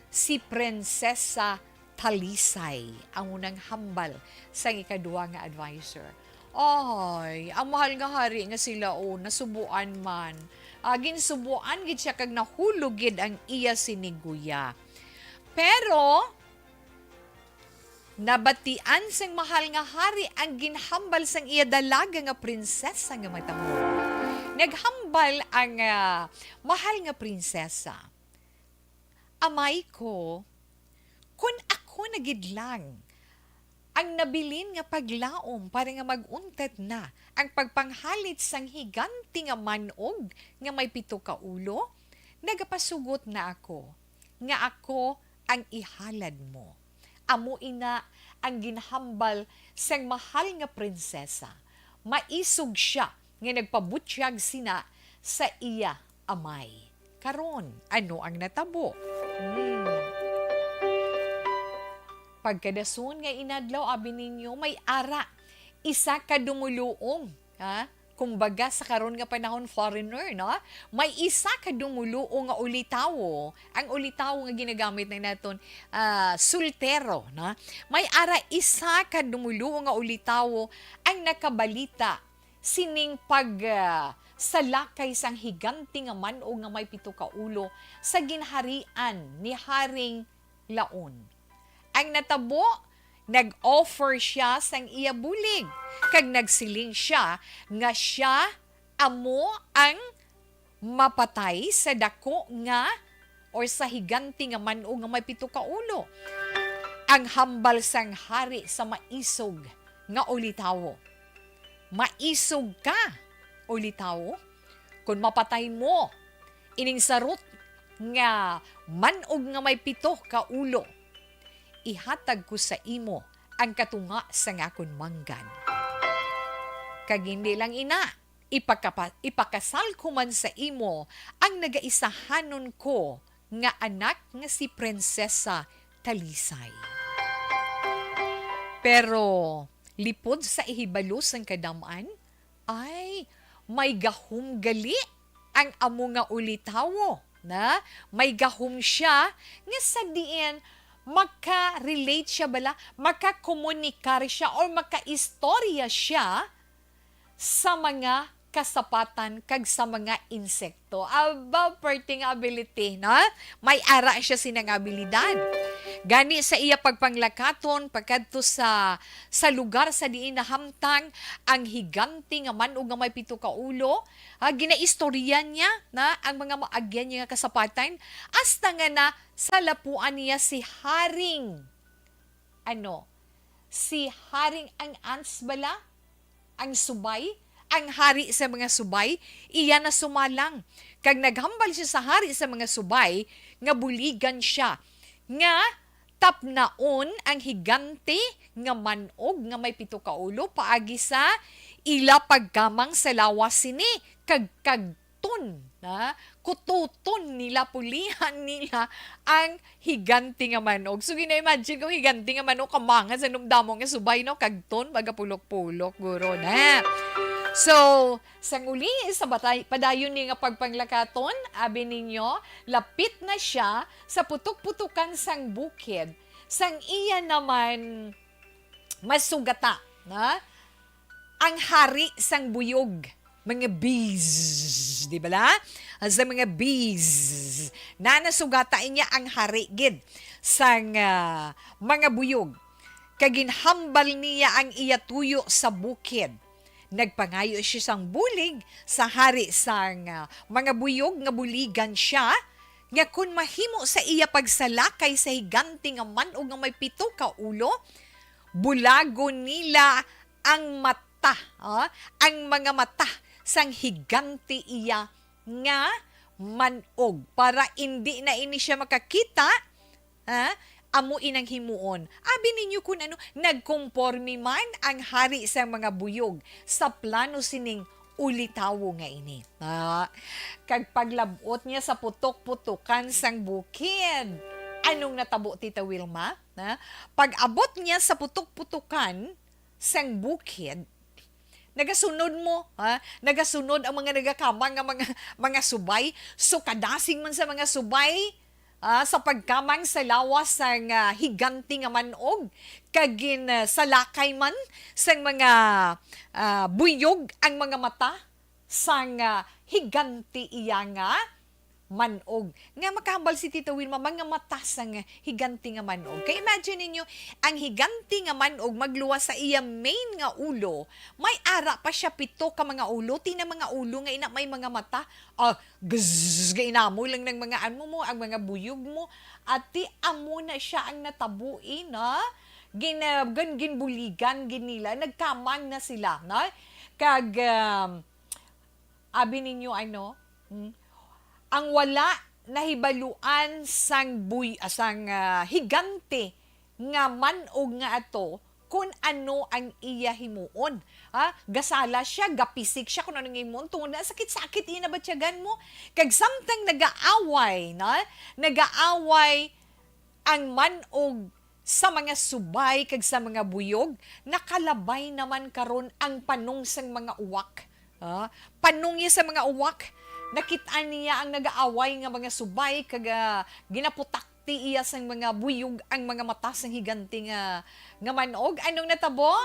si Prinsesa Talisay." Amo nang hambal sang ikaduha nga adviser. Ay, ang mahal nga hari nga sila, oh, nasubuan man. Ah, ginsubuan gid siya kag nahulog gid ang iya siniguya. Pero nabatian sang mahal nga hari ang ginhambal sang iya dalaga nga prinsesa nga matabo. Naghambal ang, ah, mahal nga prinsesa, "Amay ko, kon ako na gid lang ang nabilin nga paglaom para nga mag-untat na ang pagpanghalit sang higante nga man-og nga may pito ka ulo, nagapasugot na ako nga ako ang ihalad mo." Amo ina ang ginhambal sang mahal nga prinsesa. Maisog sia nga nagpabutyag sina sa iya amay. Karon, ano ang natabo? Hmm. Pagkadason nga inadlaw, abi ninyo, may ara isa ka dumuluong, ha? Kumbaga, sa karon nga panahon, foreigner, no? May isa ka dumuluong nga ulitawo. Ang ulitawo nga ginagamit na naton, ah, soltero, no? May ara isa ka dumuluong nga ulitawo ang nakabalita sining pag, ah, salakay sang higante nga man-og nga may pito ka ulo sa ginharian ni Haring Laon. Ang natabo, nag-offer sia sang iya bulig, kag nagsiling sia nga sia amo ang mapatay sa dako nga or sa higante nga man-og nga may pito ka ulo. Ang hambal sang hari sa maisog nga ulitawo, "Maisog ka, ulitawo, kon mapatay mo ining sarot nga man-og nga may pito ka ulo, ihatag ko sa imo ang katunga sang akon manggad. Kag hindi lang ina, ipakapa-, ipakasal ko man sa imo ang nagaisahanon ko nga anak nga si Prinsesa Talisay." Pero lipod sa ihibalo sang kadam-an, ay, may gahom gali ang amo nga ulitawo, na may gahom sia nga sa diin maka-relate siya bala, makakomunikar siya, or makaistorya siya sa mga kasapatan kag sa mga insekto. Aba, perting ability, no? May ara siya sina nga abilidad. Gani sa iya pagpanglakaton pakadto sa, sa lugar sa diin nahamtang ang higante nga man-og nga may pito ka ulo, ah, ginaistorya niya na ang mga maagyan niya nga kasapatan, hasta nga na salapuan niya si Haring, ano, si Haring ang ants bala, ang subay, ang hari sa mga subay, iya na sumalang. Kag naghambal siya sa hari sa mga subay nga buligan siya nga tapnaon ang higante nga man-og nga may pito ka ulo paagi sa ila pagkamang sa lawas sini, kag, kag ton, na kututon nila, pulihan nila ang higante nga man-og. So, gina-imagine ko, higante nga man-og, kamangan sa numdamo nga subay, no? Kag ton, baga pulok-pulok, guro, na. So, sang uli, sa batay, padayon ni nga pagpanglakaton, abi ninyo, lapit na siya sa putok-putokan sang bukid. Sang iya naman masugata, na? Ang hari sang buyog, mga bees, di bala? Sa mga bees, na nasugata niya ang hari gid sang, ah, mga buyog. Kag ginhambal niya ang iya tuyo sa bukid. Nagpangayo siya sang bulig sa hari sang, ah, mga buyog nga buligan siya, nga kon mahimo sa iya pagsalakay sa higante nga man-og nga may pito ka ulo, bulagon nila ang mata, ah, ang mga mata sang higante iya nga man-og, para indi na ini siya makakita, ah, amo inang himuon. Abi ninyo kun ano, nagkomporme man ang hari sang mga buyog sa plano sining ulitawo nga ini. Ah, kag paglab-ot niya sa putok-putokan sang bukid, anong natabo, Tita Wilma? Na, pag-abot niya sa putok-putokan sang bukid, nagasunod mo, ha? Nagasunod ang mga nagakamang nga mga, mga subay. So, kadasig man sa mga subay, ah, sa pagkamang sa lawas sang, ah, higante nga man-og, kag gin, ah, salakay man sang mga, ah, buyog ang mga mata sang, ah, higante iya nga manog. Nga makahambal si Tita Wilma, mga mata sang higante nga manog. Kay imagine ninyo, ang higante nga manog magluwas sa iya main nga ulo, may ara pa siya pito ka mga ulo, ti na mga ulo nga ina may mga mata. Ah, gzz, gainamoy lang ng mga ano mo, ang mga buyog mo. Ati amo na siya ang natabuin, ha? Gin, ah, gan-, ginbuligan, ginila, nagkamang na sila, no? Kag, um, abi ninyo, ano, hmm, ang wala nahibaluan sang buy-, ah, sang, ah, higante nga manog nga ato, kun ano ang iya himuon. Ha? Gasala siya, gapisik siya, kun ano nga himuon, tungod na sakit-sakit iya nabatyagan mo. Kag samtang nagaaway, na? Nagaaway ang manog sa mga subay kag sa mga buyog, nakalabay naman karon ang panong sang mga uwak. Ah, panong niya sa mga uwak, nakit-an niya ang nagaaway nga mga subay, kag, ah, ginaputakti iya sang mga buyog ang mga mata sang higante nga, nga manog. Anong natabo?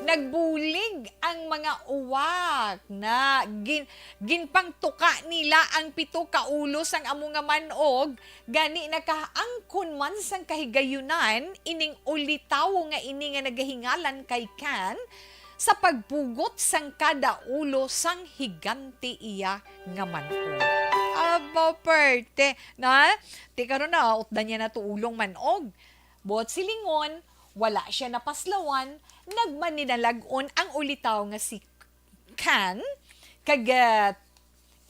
Nagbulig ang mga uwak na gin-, ginpangtuka nila ang pito ka ulo sang amo nga manog, gani nakaangkon man sang kahigayunan ining ulitawo nga ini nga nagahingalan kay Kan sa pagpugot sang kada ulo sang higante iya nga manog. Aba, perte, na? Ti karon na, utdan niya na to ulong manog. Buot silingon, wala siya napaslawan, nagmaninalag-on ang ulitaw nga si Kan, kag, ah,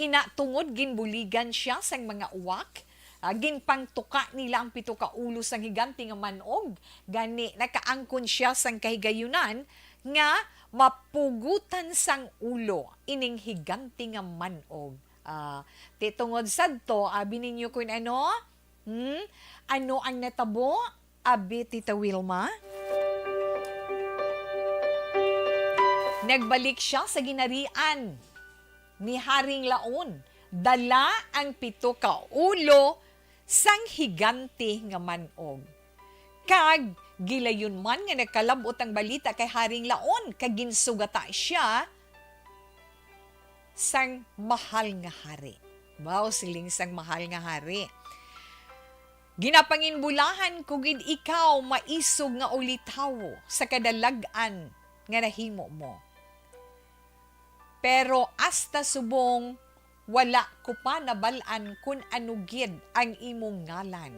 ina tungod ginbuligan siya sang mga uwak, ah, ginpangtuka nila ang pito ka ulo sang higante nga manog, gani nakaangkon siya sang kahigayunan nga mapugutan sang ulo ining higante nga manog. Ah, ti tungod sadto, abi ninyo kun ano? Hmm? Ano ang natabo? Abi, Tita Wilma? Nagbalik siya sa ginharian ni Haring Laon. Dala ang pito ka ulo sang higante nga manog. Kag gilayon man nga nagkalab-ot ang balita kay Haring Laon, kag ginsugata sia sang mahal nga hari. Wow, siling sang mahal nga hari. Ginapanginbulahan ko gid ikaw, maisog nga ulitawo, sa kadalag-an nga nahimo mo. Pero hasta subong wala ko pa nabal-an kun ano gid ang imong ngalan,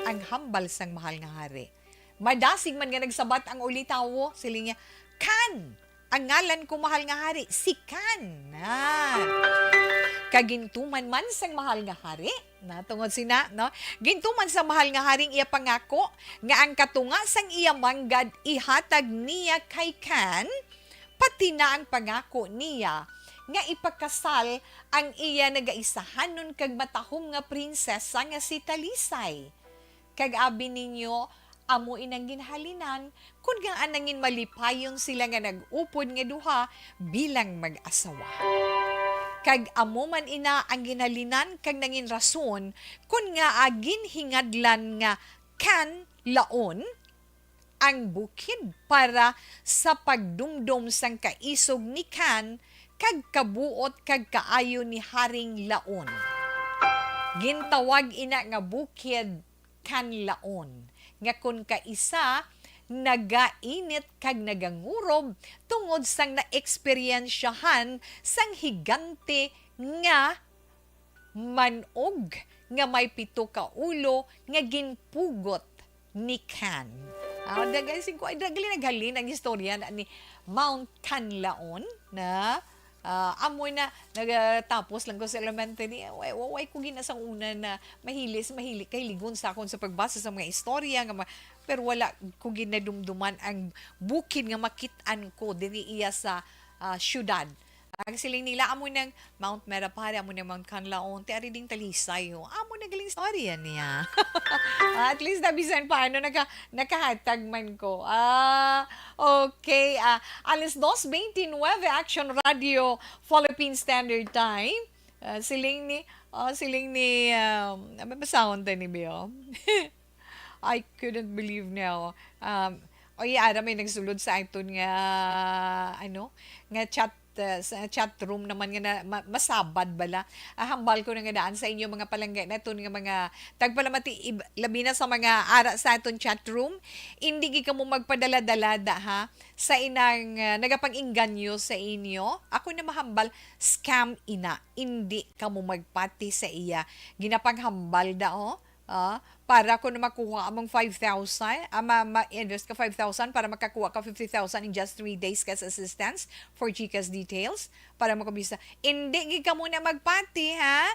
ang hambal sang mahal nga hari. Madasig man nga nagsabat ang ulitawo, siling niya, "Kan, ang ngalan ko, mahal nga hari, si Kan." Na. Kag gintuman man sang mahal nga hari, na tungod sina, no? Gintuman sa mahal nga hari ang iya pangako nga ang katunga sang iya manggad ihatag niya kay Kan, pati na ang pangako niya nga ipakasal ang iya nagaisahanon kag matahom nga prinsesa nga si Talisay. Kag abi ninyo, amo inang ginhalinan, kun ngaa nangin malipayon sila nga nag-upod nga duha bilang mag-asawa. Kag amo man ina ang ginhalinan kag nangin rason kun ngaa ginhingadlan nga Kan Laon ang bukid para sa pagdumdom sang kaisog ni Kan kag kabuot kag kaayo ni Haring Laon. Gintawag ina nga bukid Kanlaon, nga kon kaisa nagainit kag nagangurob tungod sang naeksperyensyahan sang higante nga manog nga may pito ka ulo nga ginpugot ni Kan. Ah, dagay sing ko, ay, dagay naghalin ang istorya na ni Mount Kanlaon na, ah, amo na, nagatapos lang ko sa elementary. Way, way, way ko gina sang una na mahili, mahili, kahiligon sa akon sa pagbasa sa mga istorya nga ma-, pero wala ko ginadumduman ang bukid nga makit-an ko diri iya sa, ah, syudad. Ang siling nila, amo nang Mount Merapare, amo nang Mount Kanlaon, ti ari ding Talisay, oh. Amo na galing istorya niya. At least, na bisan paano, naka-, nakahatag man ko. Ah, okay. Ah, alas dos veintinueve, Action Radio, Philippine Standard Time. Ah, siling ni, ah, siling ni, um, ano ba sound ni Bio? I couldn't believe now. Um, oy, ara may nagsulod sa aton nga, ano, nga chat uh, sa chat room naman nga na, ma-, masabad bala. Ah, hambal ko na nga daan sa inyo, mga palangga naton nga mga tagpalamati, ib-, labi na sa mga ara sa aton chat room. Hindi gid kamo magpadala-dalada, ha, sa inang, uh, nagapang-inganyo sa inyo. Ako na mahambal, scam ina. Hindi kamo magpati sa iya. Ginapanghambal da, oh. Ah, para ko na makuha among five thousand, ah, ma-, ma-invest ka five thousand para makakuha ka fifty thousand in just three days cash assistance for GCash details para makabisa. Hindi gid kamo na magpati, ha?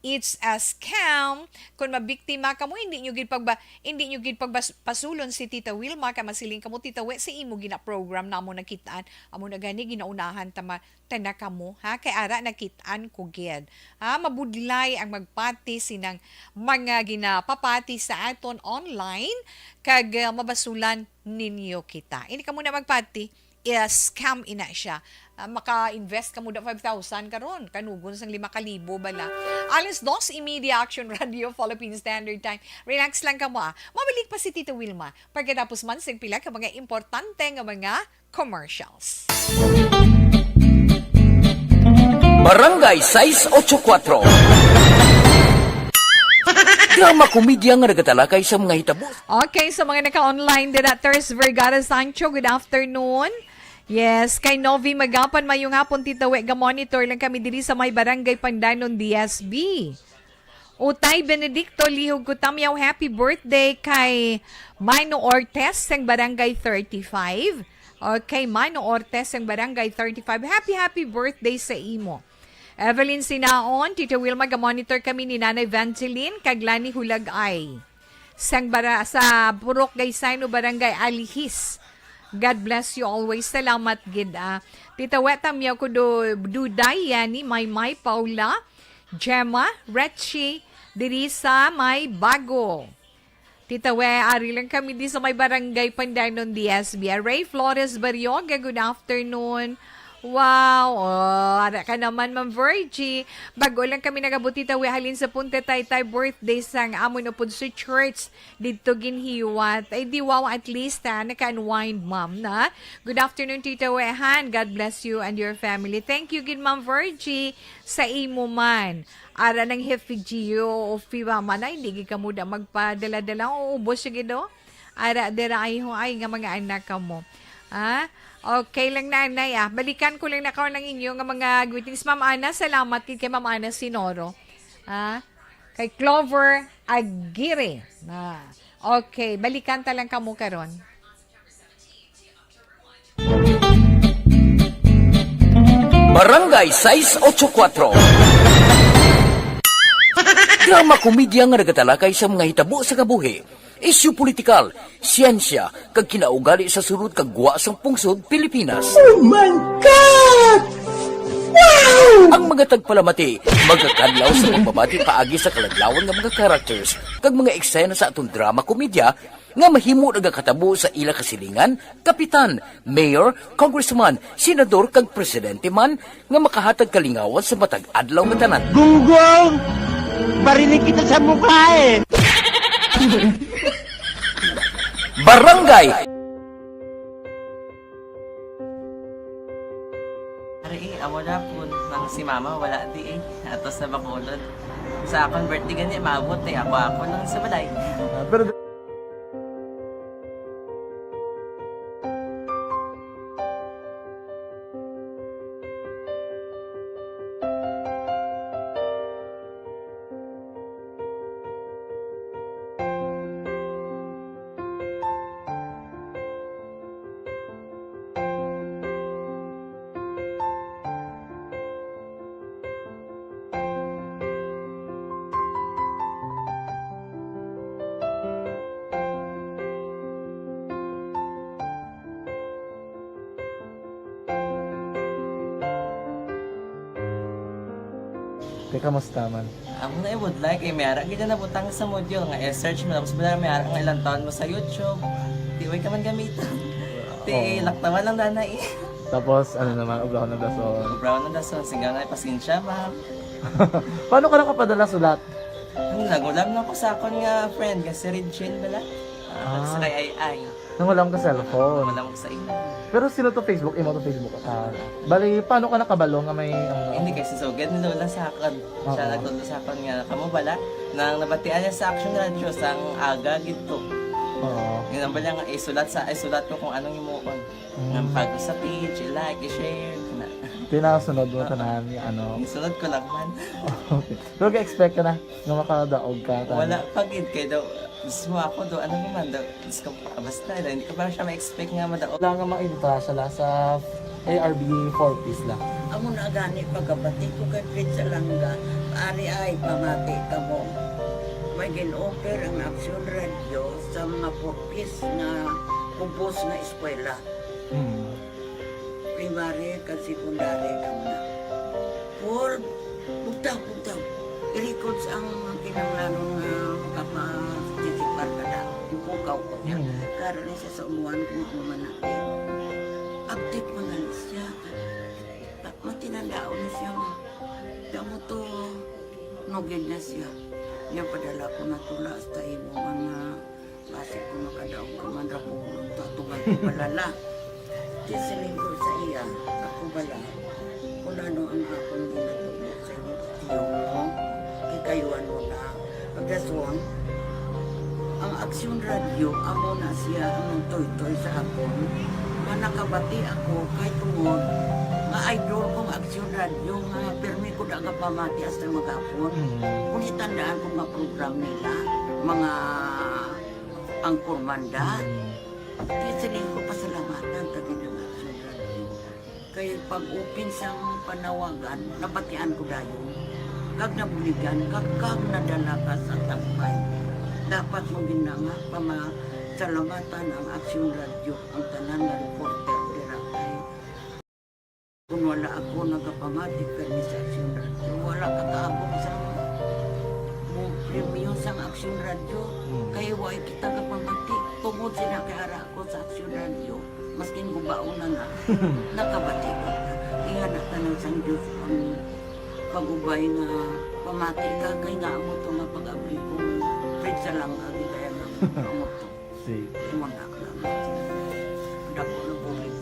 It's a scam. Kung mabiktima kamo, hindi nyo gid pagba-, hindi nyo gid pagbas-, pasulon si Tita Wilma, kay masiling kamo, "Tita We, sa imo gina-program namo nakitaan. Amo na gani, ginaunahan ta ma-, ta na kamo, ha? Kay ara nakit-an ko gid." Ha? Mabudlay ang magpati sinang mga ginapapati sa aton online, kag, ah, mabasulan ninyo kita. Hindi kamo na magpati, i-scam ina siya. Ah, maka-invest kamo da five thousand karon, kanugon sang lima ka libo bala. Alas dos y media, Action Radio, Philippine Standard Time. Relax lang kamo, ah. Mabalik pa si Tita Wilma pagkatapos man sing pila ka mga importante nga mga commercials. Barangay sais ocho kuatro. Drama komedya nga nagatalakay sa mga hitabo. Okay, sa mga naka-online dira, Ters Vergara Sancho, good afternoon. Yes, kay Novi Magapan, mayong hapon, Tita We, ga-monitor lang kami diri sa may Barangay Pandanon, D S B. Utay Benedicto Lihog Kutamyaw, happy birthday kay Mano Ortez sang Barangay thirty-five. Okay, Mano Ortez sang Barangay thirty-five. Happy, happy birthday sa imo. Evelyn Sinaon, Tita Wilma, ga-monitor kami ni Nanay Evangeline kag Lani Hulagay. Sang bara-, sa Purok Gaysano, Barangay Alihis. God bless you always. Salamat gid, ah. Tita We, tamyaw ko do, Duday, Yani, Maymay, Paula, Gemma, Retchie, diri sa may Bago. Tita We, ari lang kami di sa may Barangay Pandanon, D S B. Ray Flores Barrioga, good afternoon. Wow, oh, ara ka naman, Ma'am Virgie. Bago lang kami nagabot, Tita We, halin sa Punta Taytay, birthday sang amon upod sa church didto ginhiwat. Ay, di wow, at least, ha, naka-unwind, ma'am, na. Good afternoon, Tita Wehan. God bless you and your family. Thank you gid, Ma'am Virgie, sa imo man. Ara nang Refugio o FIBA man, ay, hindi gid kamo da magpadala-dala. O, ubos siya gid, oh. Ara, dira, ay, ho, ay, nga mga anak kamo. Ha? Okay lang, Nanay, ah. Balikan ko lang na kaon ang inyo nga mga greetings. Ma'am Ana, salamat gid kay Ma'am Ana Sinoro. Ha? Kay Clover Aguirre. Na. Okay, balikan ta lang kamo karon. Barangay sais ocho kuatro. Drama komedya nga nagatalakay sa mga hitabo sa kabuhi, isyu politikal, siyensya, kag kinaugali sa sulod kag gwa sang pungsod Pilipinas. Oh my God! Wow! Ang mga tagpalamati magakadlaw sa pagbabati paagi sa kaladlawan nga mga characters kag mga eksena sa aton drama komedya nga mahimo nagakatabo sa ila kasilingan, kapitan, mayor, congressman, senador, kag presidente man nga makahatag kalingawan sa matag adlaw nga tanan. Gunggong! Barinig kita sa mukha eh! Barangay! Ari, eh, amo na po, nang si mama wala di eh. Atos na Bacolod. Sa akon birthday gani, maabot eh. Ako, ako lang sa balay. Ah, pero Te, kamusta man? Amo na ibudlay kay may ara gid na nabutang sa module nga i-search mo, tapos bala may ara nga ilang taon mo sa YouTube. Di way ka man gamiton. Ti, Oo. Laktawan lang dana eh. Tapos, ano naman, obrahon ng dason. Obrahon ng dason, singga nga, pasensya, ma'am. Paano ka nakapadala sulat? Ano, nagulam na ko sa akon nga friend, nga si Regine bala. Ah, Ah. Sa kay Ay Ay. Nang wala ka cellphone. Wala mo sa imo. Pero sino to Facebook? Imo to Facebook? Ah, bali, paano ka nakabalo nga may... Ang, Hindi kasi sugad ni Lola sa akon. Siya Oo. nagtudlo sa akon nga, kamo bala, nang nabatian niya sa Action Radio, sang aga gid to. Oo. Yun ang bala nga, isulat sa, isulat ko kung anong imuon. Mm. Nang pag sa page, i-like, i-share, na. Tinasunod mo tanan ni ano. Isunod ko lang man. Okay. Pero ga-expect ka na nga makadaog ka. Tanan. Wala pa gid kay daw, gusto mo ako daw, ano naman daw, gusto ko, ah, basta, daw, hindi ko pa siya ma-expect nga madaog. Wala nga maibutasa la sa A R B four Ps la. Amo na gani pagkabati ko kay Fritz Alanga, ari ay pamati kamo. May gin-offer ang Action Radio sa mga four Ps nga kubos nga eskwela, Hmm. primary kag secondary kamo na. Paul, bugtaw, bugtaw. I-records ang kinahanglanon nga makaparticipar ka na. Yung pukaw ko niya. Hmm. Karon na siya sa umuan kung ano man na. Update mo na lang siya. Matinandaon na siya nga. Damo to, nugid na siya. Niya padala ko na tula hasta imo man nga basi ko makadaog ka man ra ko, tatuman ko balala. Di siling ko sa iya, ako bala. Kung ano ang akong ginatubo sa imo, tiyo mo, kikayuan mo na. Pagdason, ang Aksyon Radio, amo na siya ang nagtoytoy sa akon. Nga nakabati ako kay tungod nga idol kong Aksyon Radio nga pirmi ko da gapamati hasta maghapon. Mm. Kung itandaan ko nga program nila, mga angkor manda, Mm. di siling ko pasalamatan ta gid ang Aksyon Radio. Kay pag-open sang panawagan, nabatian ko dayon. Kag nabuligan, kag, kag nadala ka sa tampay. Dapat mo gid na nga pamasalamatan ang Aksyon Radio, ang tanan nga reporter dira kay kung wala ako nagapamati kani sa Aksyon Radio, wala ka kaabot sa mo premyo sang Aksyon Radio. Mm. Kay wala kita kapamati. Tungod sila kay ara ako sa Aksyon Radio, maskin gubaon na na, nakabati ko. Ingana tanan sang Diyos ang pag-ubay nga pamati ka kay nga amo to nga pag-abli ko. Fritz Alanga gid kaya nga amo to. Sige. Imo na lang. Dako na bulig.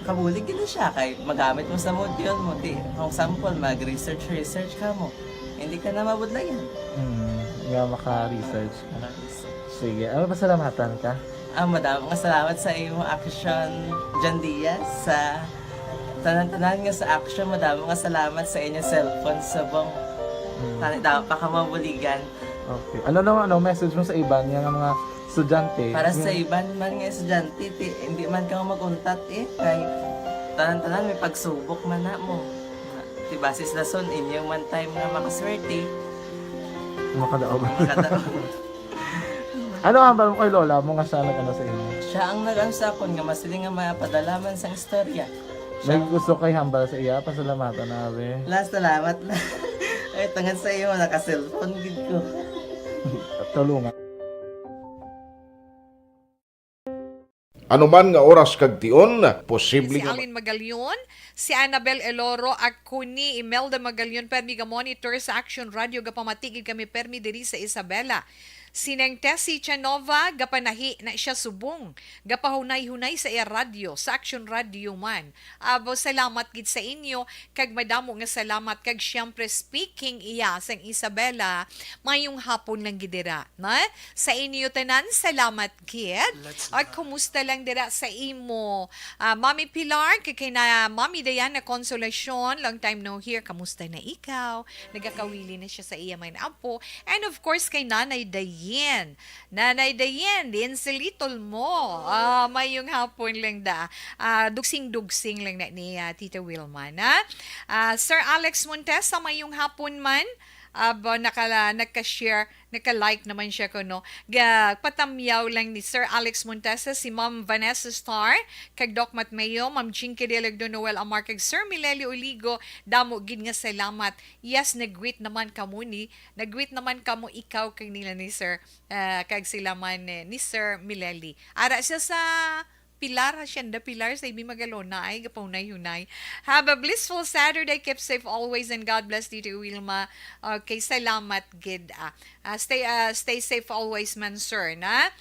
Kabulig gid na siya kay magamit mo sa module mo. Di, kung sample, mag-research, research ka mo. Hindi ka na mabudlayan. Hmm, nga maka-research ka. Mag-research. Sige, ano, pasalamatan ka? Ah, madamo nga salamat sa imo Action, John Diaz, sa tanan-tanan nga sa Action. Madamo nga salamat sa inyo cellphone subong. Hmm. Tani daw pa ka mabuligan. Okay. Ano naman, ano, message mo sa iban nga mga estudyante? Para sa Yung- iban man nga estudyante, ti, hindi man ka maguntat eh. Kay tanan-tanan may pagsubok man na mo. Ti basis lason inyo man time nga makaswerte. Makadaog. Makadaog. Ano ang hambal mo kay lola mo nga siya nag-ano sa imo? Siya ang nag-ano sa akon nga masiling nga mapadala man sang istorya. May gusto kay hambal sa iya, pasalamatan na, be. Last, salamat na. Ay, tungod sa iyo, naka-cellphone gid ko. Tulungan. Anuman nga oras kag tion, posible Si nga Alin Magalion, si Annabel Eloro, ako ni Imelda Magalion, permi ga monitor sa Action Radio, gapamatigid kami permi diri sa Isabela. Si Neng Tessie Chanova, gapanahi na siya subong, gapahunay-hunay sa iya radyo, sa Action Radio man. Abo, salamat gid sa inyo, kag madamo nga salamat, kag siyempre speaking iya sang Isabela, mayong hapon lang gid dira, na? Sa inyo tanan, salamat gid. At kumusta lang dira sa imo, ah, Mami Pilar, kay, kay na Mami Diana Consolacion, long time no hear. Kamusta na ikaw? Nagakawili na siya sa iya man apo. And of course, kay Nanay Dayen. Nanay Dayen, din si Little mo. Ah, mayong hapon lang da. Ah, dugsing-dugsing lang na ni, ah, Tita Wilma, na? Ah, Sir Alex Montesa, mayong hapon man. Aba, nakala-, nagka-share, nagka-like naman siya ko, no? Ga-, patamyaw lang ni Sir Alex Montesa, si Ma'am Vanessa Star, kag Doc Matmeo, Ma'am Jinky Dialagdo, Noel Amar, kag Sir Mileli Oligo, damo gid nga salamat. Yes, nag-greet naman kamo ni, nag-greet naman kamo ikaw kag nila ni Sir, ah, kag sila man, eh, ni Sir Mileli. Ara siya sa Pilar, Hacienda Pilar, sa Ibi Magalona, ay, gapahunay-hunay. Have a blissful Saturday, keep safe always, and God bless, Tito Wilma. Okay, salamat gid, ah. Ah, stay, ah, stay safe always man, sir, na?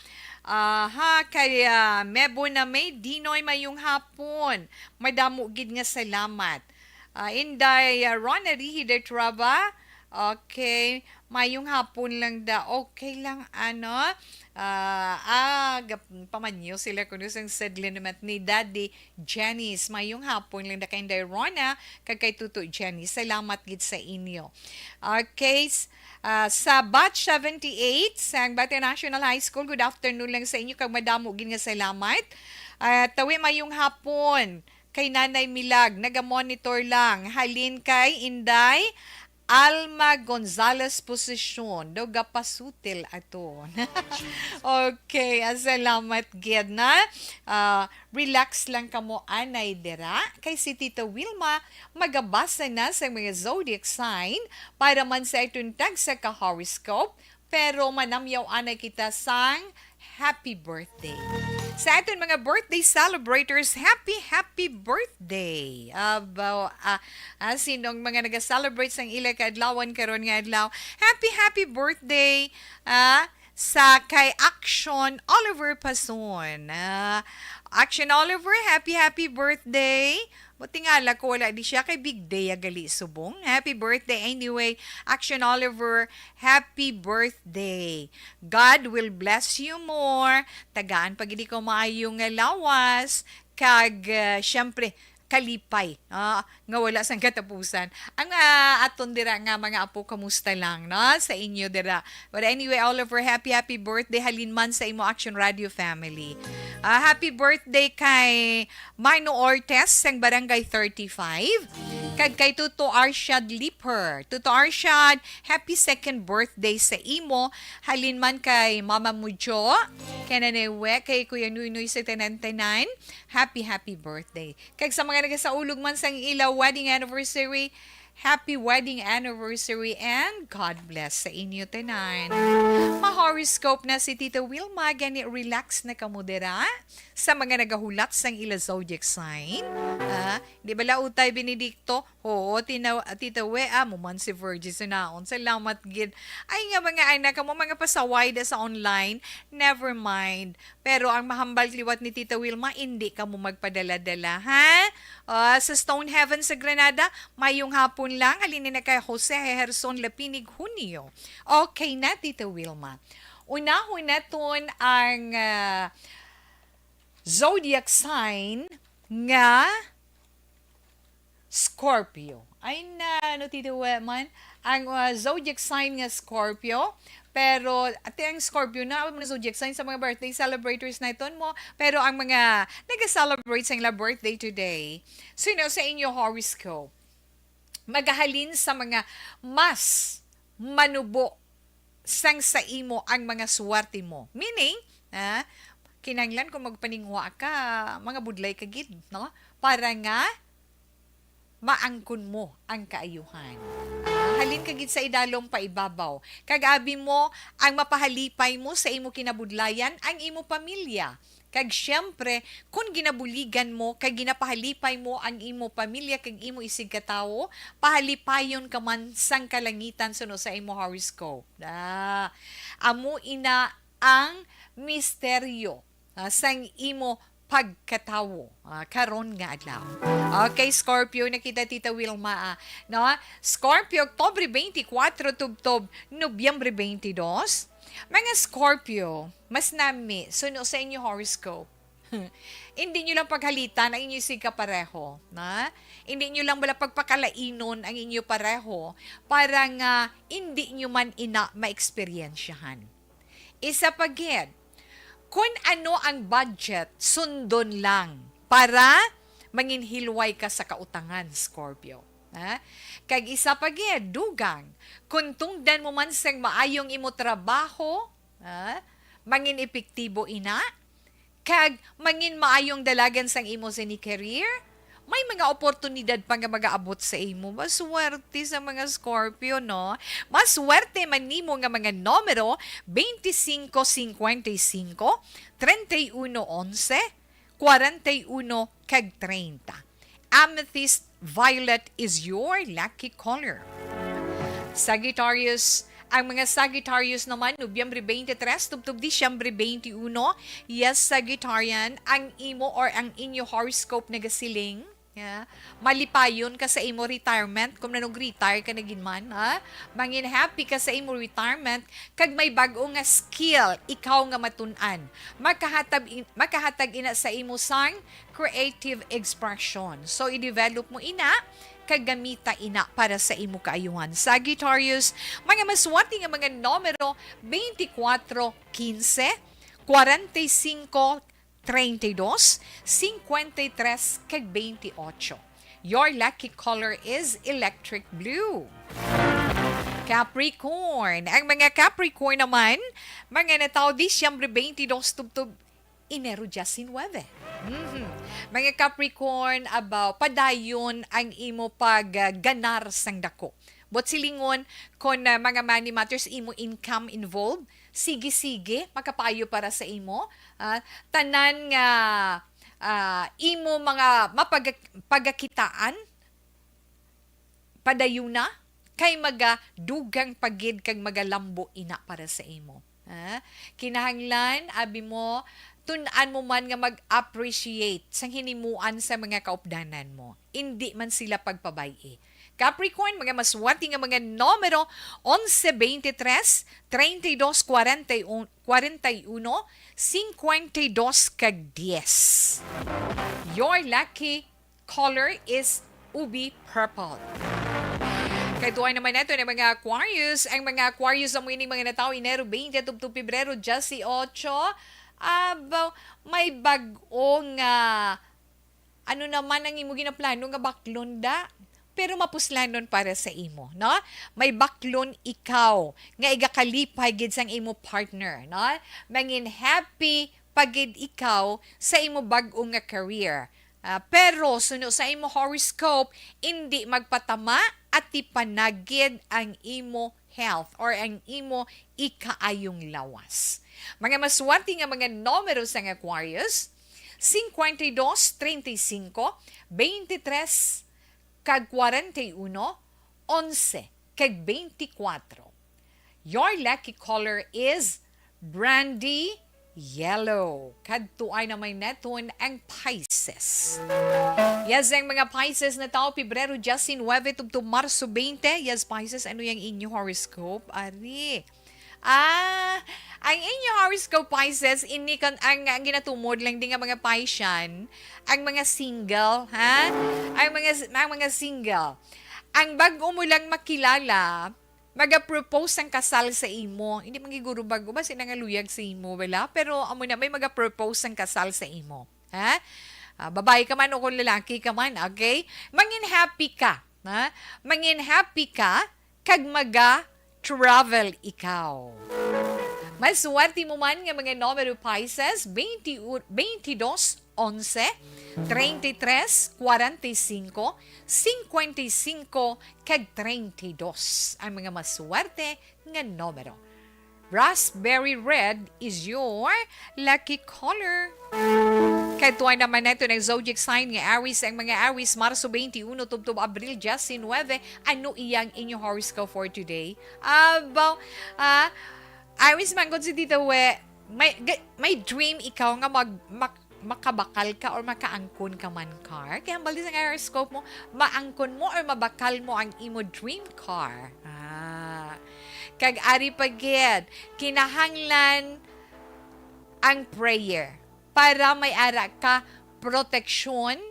Aha, kay, ah, Mebo na may Dinoy, mayong hapon. Madamo gid nga salamat. Ah, Inday, ah, Rona Rihi de Traba. Okay, mayong hapon lang da. Okay lang, ano? Ah, ah, gap-, pamanyo sila kuno sang sedlin naman ni Daddy Janice. Mayong hapon lang da kay Inday Rona, kag kay Tuto Janice. Salamat gid sa inyo. Okay, s-, ah, sa batch seventy-eight sang Batay National High School, good afternoon lang sa inyo, kag madamo gid nga salamat. Ah, tawi mayong hapon kay Nanay Milag, naga-monitor lang. Halin kay Inday Alma Gonzalez Posisyon, daw gapasutil ato. Okay, ah, salamat gid na. Ah, relax lang kamo anay dira. Kay si Tita Wilma magabasa na sa mga zodiac sign para man sa iton tagsa ka horoscope. Pero manamyaw anay kita sang happy birthday. Sa aton mga birthday celebrators, happy, happy birthday! Abaw, ah, ah, sinong mga nag-celebrate sang ila kaadlawan karon nga adlaw? Happy, happy birthday, ah, sa kay Action Oliver Pason. Ah, Action Oliver, happy, happy birthday! Buti nga la ko wala di siya kay big day ya gali subong. Happy birthday anyway, Action Oliver. Happy birthday. God will bless you more. Tagaan pa gid ko maayo nga lawas. Kag, ah, syempre, kalipay, ah, nga wala sang katapusan. Ang, ah, aton dira nga mga apo, kamusta lang, no? Sa inyo dira. But anyway, Oliver, happy, happy birthday. Halin man sa imo Action Radio family. Ah, happy birthday kay Mano Ortez sang Barangay thirty-five. Kag kay Tuto Arshad Liper. Tuto Arshad, happy second birthday sa imo. Halin man kay Mama Mujo, kay Nanay We, kay Kuya Nuy Nuy sa tanan-tanan. Happy, happy birthday. Kag sa mga nagasaulog man sang ila wedding anniversary, happy wedding anniversary and God bless sa inyo tanan. Ma-horoscope na si Tita Wilma, gani relax na kamo dira. Sa mga nagahulat sang ila zodiac sign, ah, di ba la Utay Benedicto? Oo, tina-, Tita We, amo man si Virgie Sunaon. Salamat gid. Ay nga mga anak, kamo mga pasaway da sa online, never mind. Pero ang mahambal liwat ni Tita Wilma, indi kamo magpadala-dala, ha? Ah, sa Stone Heaven sa Granada, mayong hapon lang. Halin na kay Jose Herson Lapinig Junio. Okay na, Tita Wilma. Unahon naton ang, ah, zodiac sign nga Scorpio. Ay na, ano, Tita We man? Ang, uh, zodiac sign nga Scorpio. Pero, ate, ang Scorpio na, ang mga zodiac sign sa mga birthday celebrators na iton mo. Pero ang mga nag-celebrate sa ila birthday today, sino sa inyo horoscope? Magahalin sa mga mas manubo sang sa imo ang mga swerte mo. Meaning, ah, kinahanglan kung magpaninguha ka, mga budlay ka gid, no? Para nga maangkon mo ang kaayuhan. Ah, halin ka gid sa idalom paibabaw. Kag abi mo, ang mapahalipay mo sa imo kinabudlayan, ang imo pamilya. Kag siyempre, kon ginabuligan mo kag ginapahalipay mo ang imo pamilya kag imo isigkatawo, pahalipayon ka man sang kalangitan suno sa imo horoscope. Ah, amo ina ang misteryo, ah, sang imo pagkatawo, ah, karon nga adlaw. Okay, Scorpio, nakita Tita Wilma, ah, no? Scorpio, Oktubre twenty-four, tubtob Nobyembre twenty-two. Mga Scorpio, mas nami, suno sa inyo horoscope. Hindi nyo lang paghalitan ang inyo sigkapareho, na? Hindi nyo lang bala pagpakalainon ang inyo pareho para nga hindi nyo man ina maeksperiensyahan. Isa pa gid, kun ano ang budget, sundon lang para manginhilway ka sa kautangan, Scorpio. Ha? Kag isa pa gid, dugang, kun tungdan mo man sang maayong imo trabaho, ha? Mangin epektibo ina, kag mangin maayong dalagan sang imo sini career, may mga oportunidad pa nga magaabot sa imo. Maswerte sa mga Scorpio, no? Maswerte man nimo nga mga numero, twenty-five, fifty-five, treinta y uno once, kwarenta y uno, kag treinta. Amethyst violet is your lucky color. Sagittarius, Ang mga Sagittarius naman, Nobyembre twenty-three tubtob Disyembre twenty-one. Yes, Sagittarian, ang imo or ang inyo horoscope nagasiling, yeah, malipayon ka sa imo retirement, kung nag-retire ka na gid man, ha? Mangin happy ka sa imo retirement, kag may bag-o nga skill ikaw nga matun-an. Makahatag in-, makahatag ina sa imo sang creative expression. So, i-develop mo ina, kag gamita ina para sa imo kaayuhan. Sagittarius, mga maswerte nga mga numero, twenty-four, quince, forty-five, treinta y dos, cincuenta y tres, kag twenty-ocho. Your lucky color is electric blue. Capricorn. Ang mga Capricorn naman, mga natawo Disyembre twenty-two tubtob Enero diecinuebe. Mhm. Mga Capricorn, abaw, padayon ang imo pag, ah, ganar sang dako. Buot silingon, kon, ah, mga money matters, imo income involved, sige-sige, makapayo para sa imo. Ah, tanan nga, ah, imo mga mapag-, pagakitaan, padayuna, kay magadugang pa gid kag magalambo ina para sa imo. Ha? Kinahanglan, abi mo, tun-an mo man nga mag-appreciate sang hinimuan sa mga kaupdanan mo. Indi man sila pagpabay-i. Capricorn, mga maswerte nga mga numero, onse, veintitrés, treinta y dos, cuarenta y uno, cuarenta y uno, cincuenta y dos, kag diez. Your lucky color is ubi purple. Kay tuwa naman nato ang mga Aquarius. Ang mga Aquarius amo ining mga natawo Enero twenty tubtob Pebrero dieciocho. Abaw, may bag-o nga, ano naman ang imo ginaplano nga baklon da? Pero mapuslanon para sa imo, no? May baklon ikaw nga igakalipay gid sang imo partner, no? Mangin happy pa gid ikaw sa imo bag-o nga career. Ah, pero suno sa imo horoscope, indi magpatama, atipan na gid ang imo health or ang imo ikaayong lawas. Mga maswerte nga mga numero sang Aquarius, cincuenta y dos, treinta y cinco, veintitrés, kag cuarenta y uno, onse, kag veinticuatro. Your lucky color is brandy yellow. Kadtuan naman naton ang Pisces. Yes, ang mga Pisces natawo Pebrero diecinuebe tubtob Marso twenty. Yes, Pisces, ano yang inyo horoscope? Ari. Ah, ang inyo horoscope, Pisces, ini kan ang, ang ginatumod lang din nga mga Piscean, ang mga single, ha? Ang mga ang mga single. Ang bag-o mo lang makilala, maga-propose ang kasal sa imo. Hindi man giguro bag-o, basi nangaluyag sa imo, wala? Pero amo na, may maga-propose ang kasal sa imo. Ha? Ah, babae ka man o kung lalaki ka man, okay? Mangin happy ka, ha? Mangin happy ka, kag maga-travel ikaw. Maswerte mo man nga mga numero, Pisces, twenty, twenty-two, onse, treinta y tres, cuarenta y cinco, cincuenta y cinco, kag treinta y dos. Ang mga maswerte nga numero. Raspberry red is your lucky color. Kay tuwa naman nato ang zodiac sign nga Aries. Ang mga Aries, Marso twenty-uno tubtob Abril diecinuebe. Ano iyang inyo horoscope for today? About, ah, Aries, mangkot si Tita We, may, ga- may dream ikaw nga mag, mak- makabakal ka or makaangkon ka man car. Kaya ang bali sa horoscope mo, maangkon mo or mabakal mo ang imo dream car. Ah. Kag ari pa gid, kinahanglan ang prayer para may ara ka proteksyon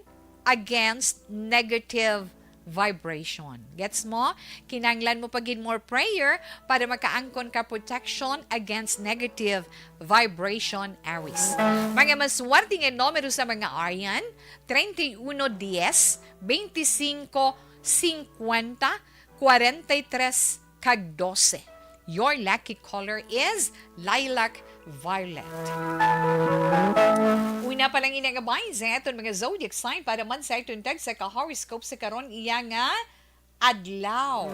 against negative vibration. Gets mo? Kinahanglan mo pa gid more prayer para makaangkon ka protection against negative vibration, Aries. Mga maswerte nga numero sa mga Arian, treinta y uno diez, veinticinco cincuenta, cuarenta y tres, kag doce. Your lucky color is lilac violet. Una pa lang ini nga bahin sa aton mga zodiac sign para man sa aton tagsa ka horoscope sa karon iya nga adlaw.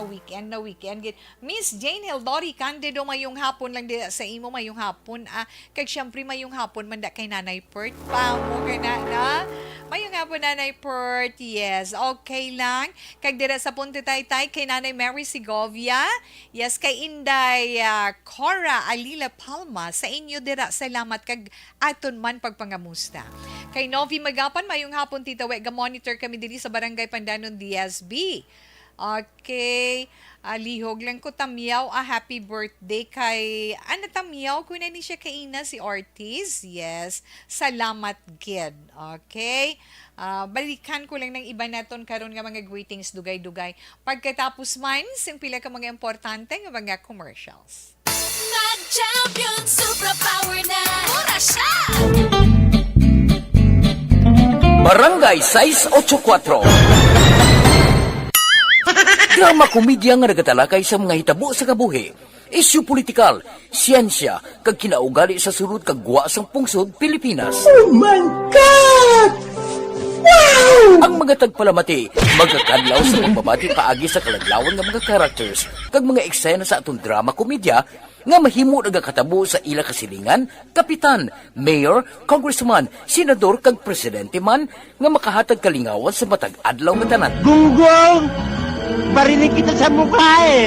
Weekend na weekend gid. Miss Jane Hildori Candido, mayong hapon lang dira sa imo, mayong hapon, ah. Kag syempre, mayong hapon man da kay Nanay Pert pa mo kay na, na. Mayong hapon, Nanay Pert. Yes, okay lang. Kag dira sa Punta Taytay kay Nanay Mary Segovia. Yes, kay Inday, ah, Cora Alila Palma. Sa inyo dira, salamat kag aton man pagpangamusta. Kay Novi Magapan, mayong hapon, Tita We, ga-monitor kami diri sa Barangay Pandanon, D S B. Okay. Ah, lihog lang ko, Tamyaw, ah, happy birthday kay, ano, Tamyaw, ko na ni siya kaina, si Ortiz. Yes. Salamat gid. Okay. Ah, balikan ko lang ng iba naton karon nga mga greetings, dugay-dugay. Pagkatapos man, sing pila ka mga importante nga mga commercials. Mag-champion, superpower na. Mura siya! Barangay sais ocho kuatro. Drama komedya nga nagatalakay sa mga hitabo sa kabuhi, isyu politikal, siyensya, kag kinaugali sa sulod kag gwa sang pungsod Pilipinas. Oh my God! Wow! Ang mga tagpalamati magakadlaw sa pagpamati paagi sa kaladlawan nga mga characters kag mga eksena sa aton drama komedya nga mahimo nagakatabo sa ila kasilingan, kapitan, mayor, congressman, senador, kag presidente man nga makahatag kalingawan sa matag adlaw nga tanan. Gunggong! Barinig kita sa mukha eh!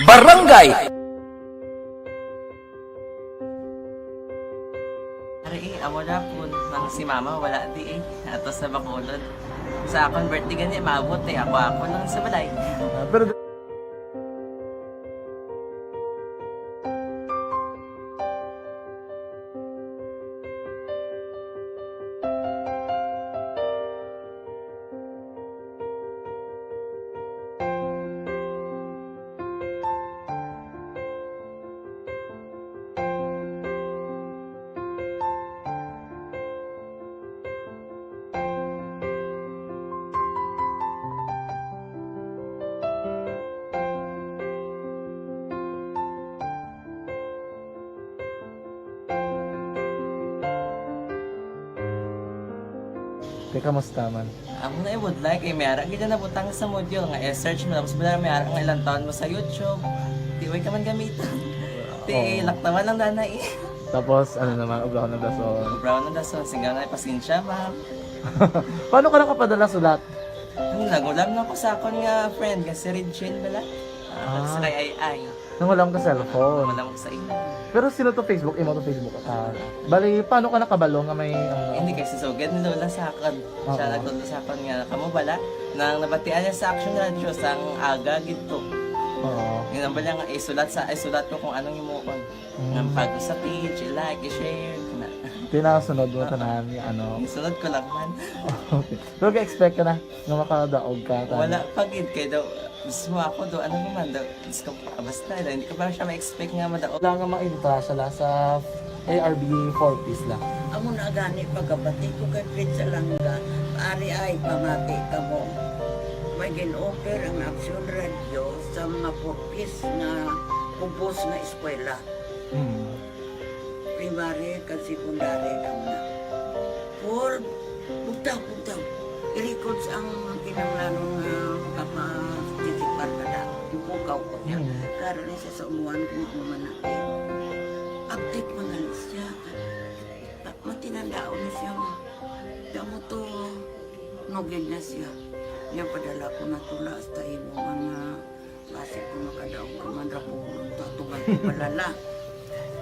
Barangay Ari, eh, amo na po. Nang si mama, wala di eh. Ato sa Bacolod. Sa akon birthday gani, maabot eh. Ako, ako lang sa balay. Ah, pero Kay kamusta man? Amo na, I would like, eh, may ara gid na nabutang sa module nga i-search mo, tapos wala may ara nga ilang taon mo sa YouTube. Di way ka man gamiton. Ti, oo, laktawan lang dana eh. Tapos, ano naman, ubraw na dason. Ubraw na dason, singgaw na, pasensya, ma'am. Paano ka nakapadala sulat? Ano, nag-ulam lang ko sa akon nga friend, nga si Regine bala. Ah, ah, sa kay Ay Ay. Nangulam ka cellphone. Nangulam ko sa imo. Pero sino to Facebook? Imo to Facebook? Ah, bali, paano ka nakabalo nga may, ano? Hindi, kay si Sugad ni Lola sa akon. Siya, oo, nagtudlo sa akon nga, kamo bala, nang nabatian niya sa Action Radio, sang aga gid to. Oo. Yun ang bala nga, isulat sa, isulat ko kung anong himuon. Mm. Nang pag sa page, i-like, i-share, na. Tinasunod mo, oo, tanan, ano? Isunod ko lang man. Okay. Pero ga-expect ka na nga makadaog ka, tanan? Wala pa gid, kay daw, mismo ako do, ano naman daw, Diyos ko, basta daw, hindi ko pa siya ma-expect nga madaog. Wala nga ma-entra siya la sa A R B four Ps la. Amo na gani pagkabati ko kay Fred Salanga, ari ay pamati kamo. May gin-offer ang Action Radio sa mga four Ps nga ubos nga eskwela. Mm. Primary kag secondary lang na. Paul, bugtaw, bugtaw. I-records ang kinahanglanon nga makaparticipar ka na. Ipukaw ko niya. Mm. Karon ni sa saumuhan kung ano man natin. Update man na siya. Ta-, matinandaon na siya. Kamo to, nugid na siya. Niya padala ko na tula hasta imo nga Basi kung makadaog ka man ra po, tatugan ko bala la.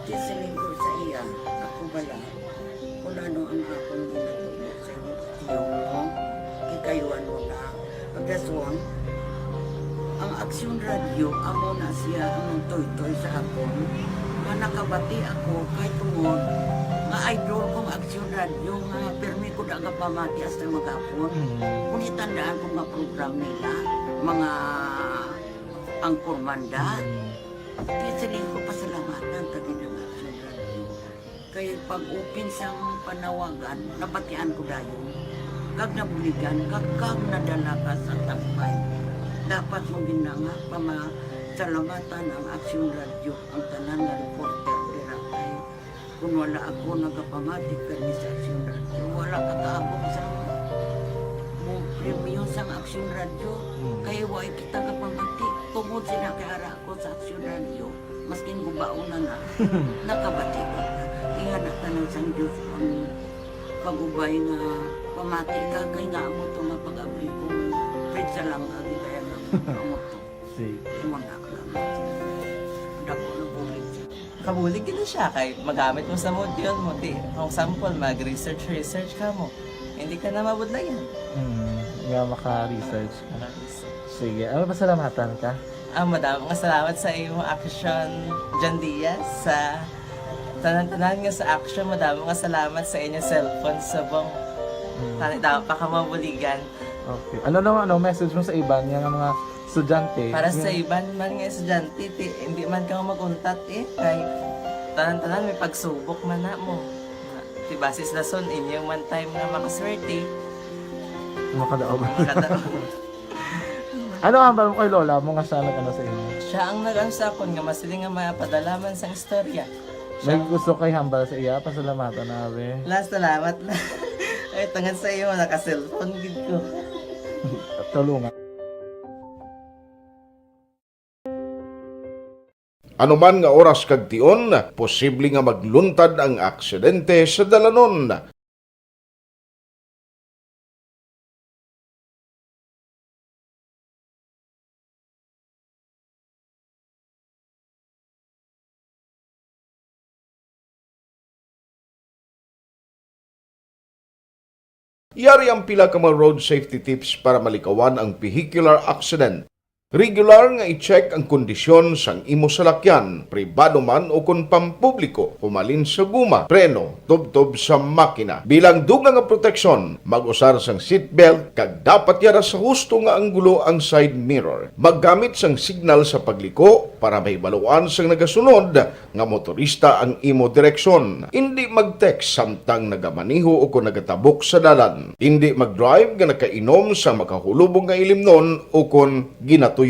Di siling ko sa iya, ako bala. Kung ano ang akong ginatubo sa imo, tiyo mo, kikayuan mo na. Pagdason, ang Aksyon Radio, amo na siya ang nagtoytoy sa akon. Nga nakabati ako, kay tungod, nga idol kong Aksyon Radio, nga pirmi ko da nga pamati hasta maghapon. Mm. Kung itandaan ko nga program nila, mga Ang Kurmanda, mm, di siling ko pasalamatan ta gid ang Action Radio. Kay pag-open sang panawagan, nabatian ko dayon. Kag nabuligan, kag, kag nadala ka sa top five. Dapat mo gid na nga pamasalamatan ang Action Radio, ang tanan nga reporter dira kay Kung wala ako nagapamati kani sa Aksyon Radio, wala ka kaabot sa mo premium Sang Action Radio, hmm, kay wa kita kapamati. Tungod sina kay ara ako sa Action Radio, maskin gubaon na na, nakabati ko. Ingana tanan sang Diyos ang pag-ubay nga pamati ka, kay nga amo to nga pag-abri kong pizza lang, agi kaya nga amo to. Sige. Imo na ka lang. Dako na bulig. Kabulig gid na siya kay magamit mo sa module mo. Di, kung sample, mag-research, research ka mo. Hindi ka na mabudlayan. Hmm, nga maka-research ka. Maka-research. Sige, ano, pasalamatan ka? Ah, madamo nga salamat sa imo Action, John Diaz, sa tanan-tanan nga sa Action. Madamo nga salamat sa inyo cellphone subong. Hmm. Tani daw pa ka mabuligan. Okay. Ano naman, ano, message mo sa iban nga mga estudyante? Para sa iban man nga estudyante, ti, hindi man ka mag-untat eh. Kay tanan-tanan may pagsubok man na mo. Ti basis lason, inyo man time nga makaswerte. Makadaog. Makadaog. Ano ang hambal mo kay lola mo nga siya nag-ano sa inyo? Siya ang nag-ano sa akon nga masiling nga mapadala man sang istorya. May gusto kay hambal sa iya, pasalamatan na, be. La, salamat na. Ay, tungod sa iyo, naka-cellphone gid ko. Tulungan. Anuman nga oras kag tion, posible nga magluntad ang aksidente sa dalanon. Yari ang pila ka mga road safety tips para malikawan ang vehicular accident. Regular nga i-check ang kondisyon sang imo salakyan, pribado man o kon pampubliko, humalin sa guma, preno, tubtob sa makina. Bilang dugang nga proteksyon, mag-usar sang seatbelt kag dapat yara sa husto nga anggulo ang side mirror. Maggamit sang signal sa pagliko para mahibaluan sang nagasunod nga motorista ang imo direksyon. Indi mag-text samtang nagamaneho o kon nagatabok sa dalan. Indi mag-drive nga nakainom sang makahulubong nga ilimnon o kon ginatuyo.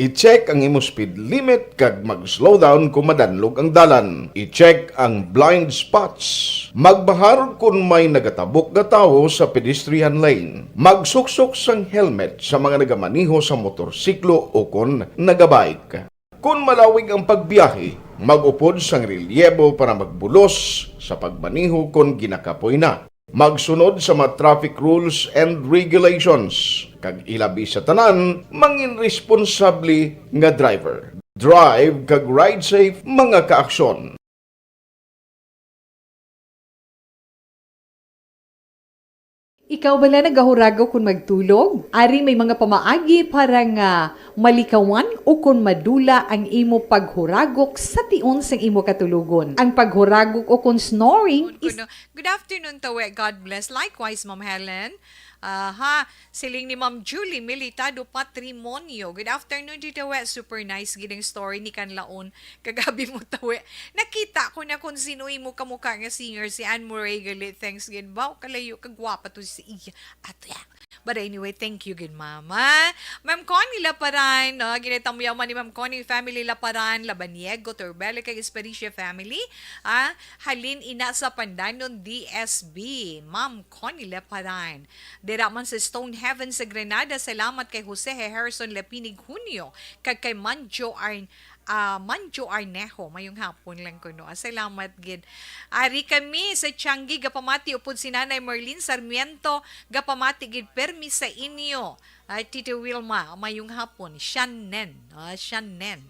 I-check ang imo speed limit kag mag-slow down kon madanlog ang dalan. I-check ang blind spots. Magbahar kon may nagatabok nga tawo sa pedestrian lane. Magsuksok sang helmet sa mga nagamaneho sa motorsiklo o kon nagabike. Kon malawig ang pagbiyahe, mag-upod sang relyebo para magbulos sa pagmaneho kon ginakapoy na. Magsunod sa mga traffic rules and regulations, kag ilabi sa tanan, mangin responsable nga driver. Drive kag ride safe, mga ka-aksyon. Ikaw bala nagahuragok kon magtulog? Ari may mga pamaagi para nga malikawan o kon madula ang imo paghuragok sa tion sang imo katulogon. Ang paghuragok o kon snoring is... Good afternoon, Tawe. God bless. Likewise, Ma'am Helen. Aha, siling ni Ma'am Julie Militado Patrimonio. Good afternoon, Tita We. Super nice gid ang story ni Kanlaon. Kagabi mo, Tawe. Nakita ko na kung sino imo kamukha nga singer, si Anne Murray gali. Thanks gid. Baw, kalayo, kagwapa to si iya. At, yeah. But anyway, thank you gid, Mama. Ma'am Connie Laparan, no? Ginatamyaw man ni Ma'am Connie family Laparan, Labaniego, Torbele, kag Espericia family. Ah, halin ina sa Pandanon, D S B. Ma'am Connie Laparan. Dira man sa Stone Heaven sa Granada, salamat kay Jose Harrison Lapinig Junio, kag kay Manjo Ar-, ah, Manjo Arnejo. Mayong hapon lang kuno. Ah, salamat gid. Ari kami sa Tiangge, gapamati upod si Nanay Marlene Sarmiento, gapamati gid permi sa inyo. Ay, Tito Wilma, mayong hapon. Shannon. Ah, Shannon.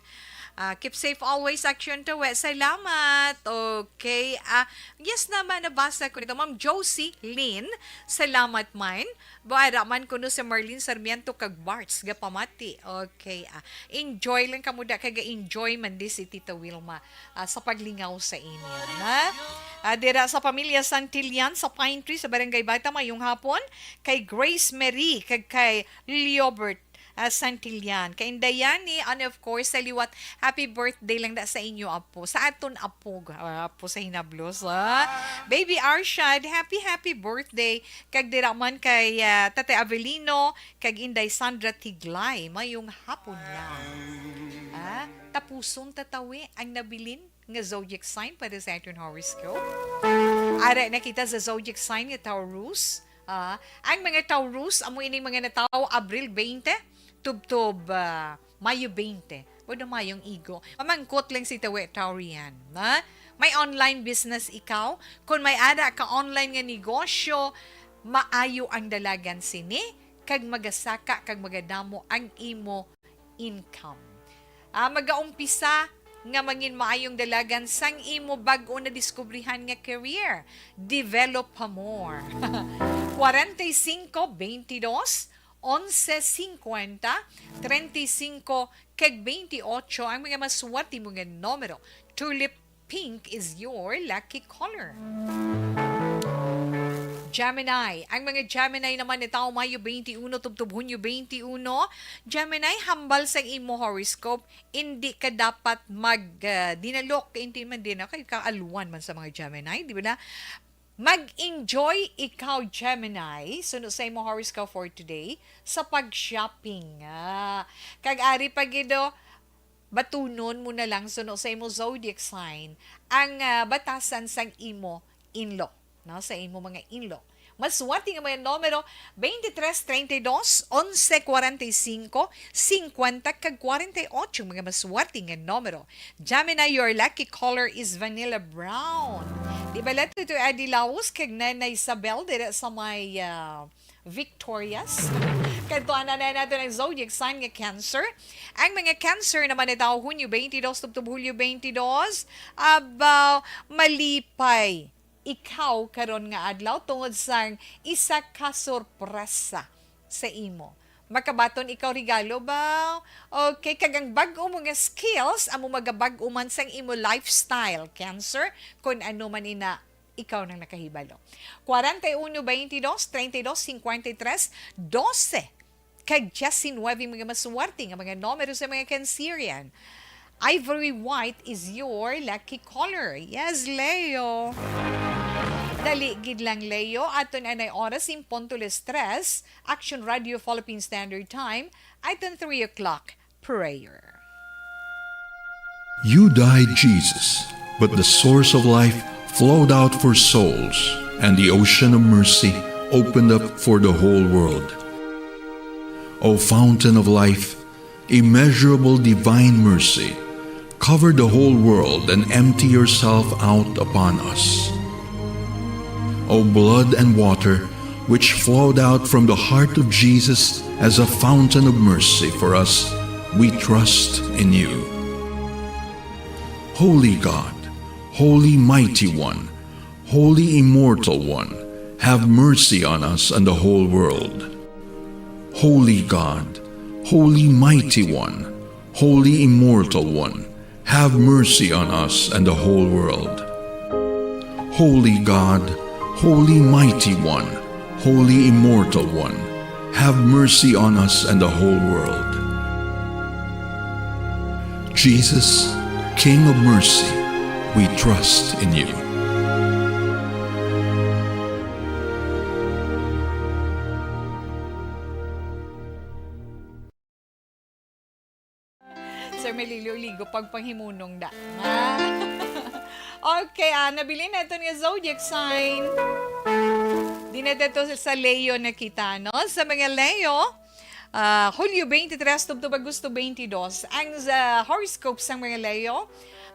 Ah, keep safe always, Action to, eh. Salamat. Okay. Ah, yes naman, nabasa ko nito. Ma'am Josie Lynn, salamat man. Buara man kuno si Marlene Sarmiento kag Barts, gapamati. Okay. Ah, enjoy lang kamo da, kay ga-enjoy man di si Tita Wilma, ah, sa paglingaw sa inyo, na? Ah, dira sa pamilya Santillan, sa Pine Tree, sa Barangay Bata, mayong hapon. Kay Grace Marie, kag kay Leobert, ah, Santillan. Kay Indayani, and of course, sa liwat, happy birthday lang da sa inyo, apo. Sa aton apo, ah, apo sa hinablos, ah. Baby Arshad, happy, happy birthday. Kag dira man kay, ah, Tate Avelino, kag Inday Sandra Tiglay. Mayong hapon lang. Ah, tapuson ta, Tawe, ang nabilin nga zodiac sign para sa aton horoscope. Ara na kita sa zodiac sign nga Taurus. Ah, ang mga Taurus, amo ining mga natawo Abril twenty, tubtob, ah, Mayo twenty. Wala mayong igo. Mamangkot lang si Tawi Taurian, ha? May online business ikaw? Kung may ara ka online nga negosyo, maayo ang dalagan sini, kag magasaka kag magadamo ang imo income. Ah, magaumpisa nga mangin maayong dalagan sang imo bag-o na diskubrihan nga career. Develop pa more. Forty-five, twenty-two, onse, fifty, treinta y cinco, kag twenty-eight ang mga maswerte mo nga numero. Tulip pink is your lucky color. Gemini. Ang mga Gemini naman ni tawo Mayo twenty-one tubtob Hunyo twenty-one. Gemini, hambal sa imo horoscope, hindi ka dapat mag, ah, dinalok, hindi man din, okay, kaalwan man sa mga Gemini, di ba na? Mag-enjoy ikaw, Gemini, suno sa imo horoscope for today, sa pag-shopping. Ah, kag ari pa gid, oh, batunon mo na lang suno sa imo zodiac sign ang, ah, batasan sang imo inlo, no? Sa imo mga inlo. Maswerte nga mga numero, twenty-three, treinta y dos, onse, cuarenta y cinco, cincuenta, kag cuarenta y ocho, mga maswerte nga numero. Gemini, your lucky color is vanilla brown. Di ba, Leto, ito Adi Laos kag Nanay Isabel dira sa may, ah, Victorious. Kadtuan na nato ang zodiac sign nga Cancer. Ang mga Cancer naman ni tawo Hunyo twenty-two tubtob Hulyo twenty-two, aba, malipay ikaw karon nga adlaw tungod sang isa ka sorpresa sa imo. Makabaton ikaw regalo ba? Okay, kag ang bag-o mo nga skills amo magabag-o man sang imo lifestyle, Cancer, kun ano man ina ikaw nang nakahibalo. Forty-one, twenty-two, treinta y dos, cincuenta y tres, doce, kag diecinueve mga maswerte nga mga numero sa mga Cancerian. Ivory white is your lucky color. Yes, Leo. Dali gid lang, Leo. Aton anay oras in punto las tres, Action Radio Philippine Standard Time, aton three o'clock prayer. You died, Jesus, but the source of life flowed out for souls, and the ocean of mercy opened up for the whole world. O fountain of life, immeasurable divine mercy, cover the whole world and empty yourself out upon us. O blood and water, which flowed out from the heart of Jesus as a fountain of mercy for us, we trust in you. Holy God, Holy Mighty One, Holy Immortal One, have mercy on us and the whole world. Holy God, Holy Mighty One, Holy Immortal One, have mercy on us and the whole world. Holy God, Holy Mighty One, Holy Immortal One, have mercy on us and the whole world. Jesus, King of mercy, we trust in you. Sir, may ligo-ligo pag panghimunong da. Ah. Okay, ah, nabilin naton nga zodiac sign. Di na to sa Leo na kita, no? Sa mga Leo, ah, Hulyo twenty-three tubtob Agosto twenty-two. Ang, ah, horoscope sang mga Leo,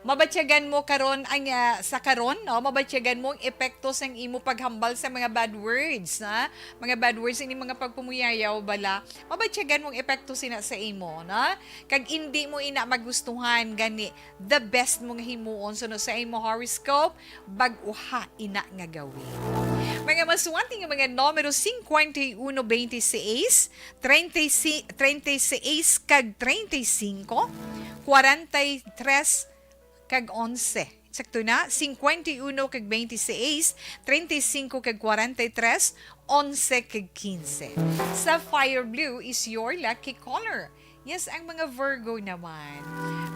mabatyagan mo karon ang, ah, sa karon, no? Mabatyagan mo ang epekto sang imo paghambal sa mga bad words, ha? Mga bad words, ini mga pagpumuyayaw bala. Mabatyagan mo ang epekto sina sa imo, no? Kag indi mo ina magustuhan, gani the best mo nga himuon suno sa imo horoscope, bag-uha ina nga gawin. Mga maswerte nga mga numero, cincuenta y uno, veintiséis, treinta y seis, treinta y seis, kag treinta y cinco, cuarenta y tres, kag onse. Sakto na, cincuenta y uno kag veintiséis, treinta y cinco kag cuarenta y tres, onse kag quince. Sapphire blue is your lucky color. Yes, ang mga Virgo naman.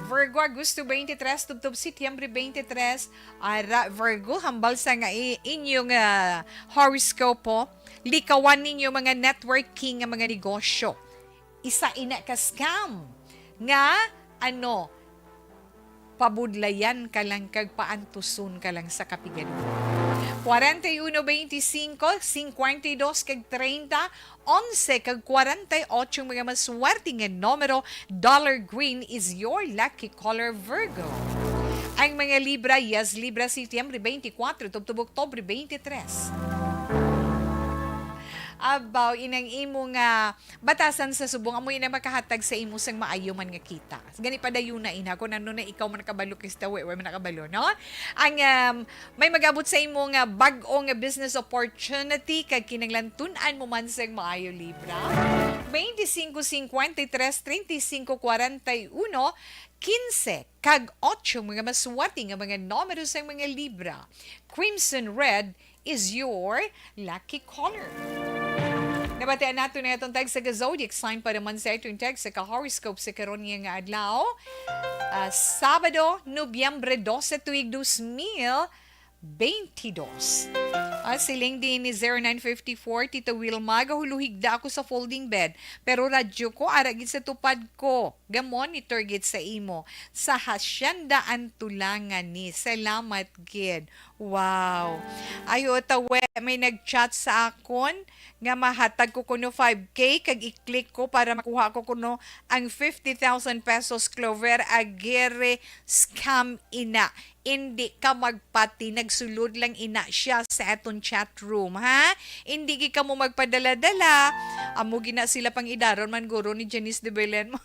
Virgo, Agosto twenty-three tubtob Setyembre twenty-three. Ara, Virgo, hambal sa nga i-, inyong, ah, horoscope, likawan ninyo mga networking nga mga negosyo. Isa ina ka scam nga, ano, pabudlayan ka lang kag paantuson ka lang sa kapigaduhan. Kwarenta y uno, beintisinko, singkwenta y dos, kag treinta, onse, kag kwarenta y ocho, mga maswerte nga numero. Dollar green is your lucky color, Virgo. Ang mga Libra, yes, Libra, Setyembre twenty-four, tubtob Oktubre twenty-three. Abaw, inang imo nga batasan sa subong, amo ina makahatag sa imo sang maayo man nga kita. Gani, padayuna ina, kung ano na ikaw man nakabalo, kista, we, we man nakabalo, no? Ang, um, may magabot sa imo nga bag-o nga business opportunity, kag kinahanglan tun-an mo man sang maayo, Libra. Twenty-cinco, cincuenta y tres, treinta y cinco, cuarenta y uno, quince, kag ocho, mga maswerte nga mga numero sang mga Libra. Crimson red is your lucky color. Nabatian nato na atong tag sa zodiac sign para man sa atong tag sa ka-horoscope sa karon nga adlaw. Ah, Sabado, Nobyembre dose, tuig dos mil beintidos. Ah, siling din ni zero nine fifty-four, Tita Wilma, gahuluhigda ako sa folding bed, pero radyo ko ara gid sa tupad ko. Ga-monitor gid sa imo sa Hacienda Antulangan ni. Salamat gid. Wow. Ayo, tawe, may nag-chat sa akon nga mahatag ko kuno five K kag i-click ko para makuha ko kuno ang fifty thousand pesos. Clover Aguirre, scam ina. Indi ka magpati, nagsulod lang ina siya sa aton chat room, ha? Indi gid kamo magpadala-dala. Amo gina sila pang-idaron man guro ni Janice de Belen mo.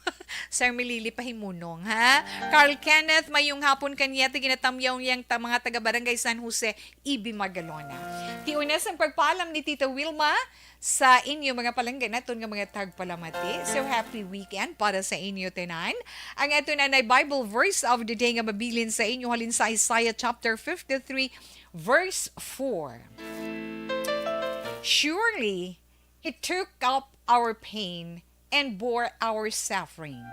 Sir Milili pahimunong, ha? Carl Kenneth, mayong hapon kaniya, ti ginatamyaw niyang ta-, mga taga Barangay San Jose, Ibi Magalona. Ti una sang pagpaalam ni Tita Wilma sa inyo mga palangga naton nga mga tagpalamati. So, happy weekend para sa inyo tanan. Ang ato na nay Bible verse of the day nga mabilin sa inyo halin sa Isaiah chapter fifty-three, verse four. Surely, he took up our pain and bore our suffering.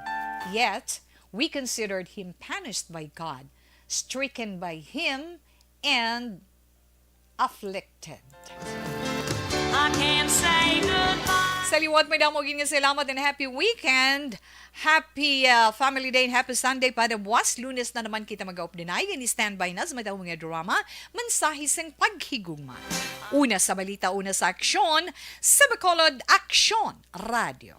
Yet, we considered him punished by God, stricken by him, and afflicted. I can't say goodbye. Sa liwat, madamo gid nga salamat and happy weekend. Happy, uh, Family Day and happy Sunday para buwas. Lunes na naman kita mag-update. Yan, standby na sa matang mga drama. Mensahe sang paghigugma. Una sa balita, una sa aksyon, sa Bacolod Aksyon Radio.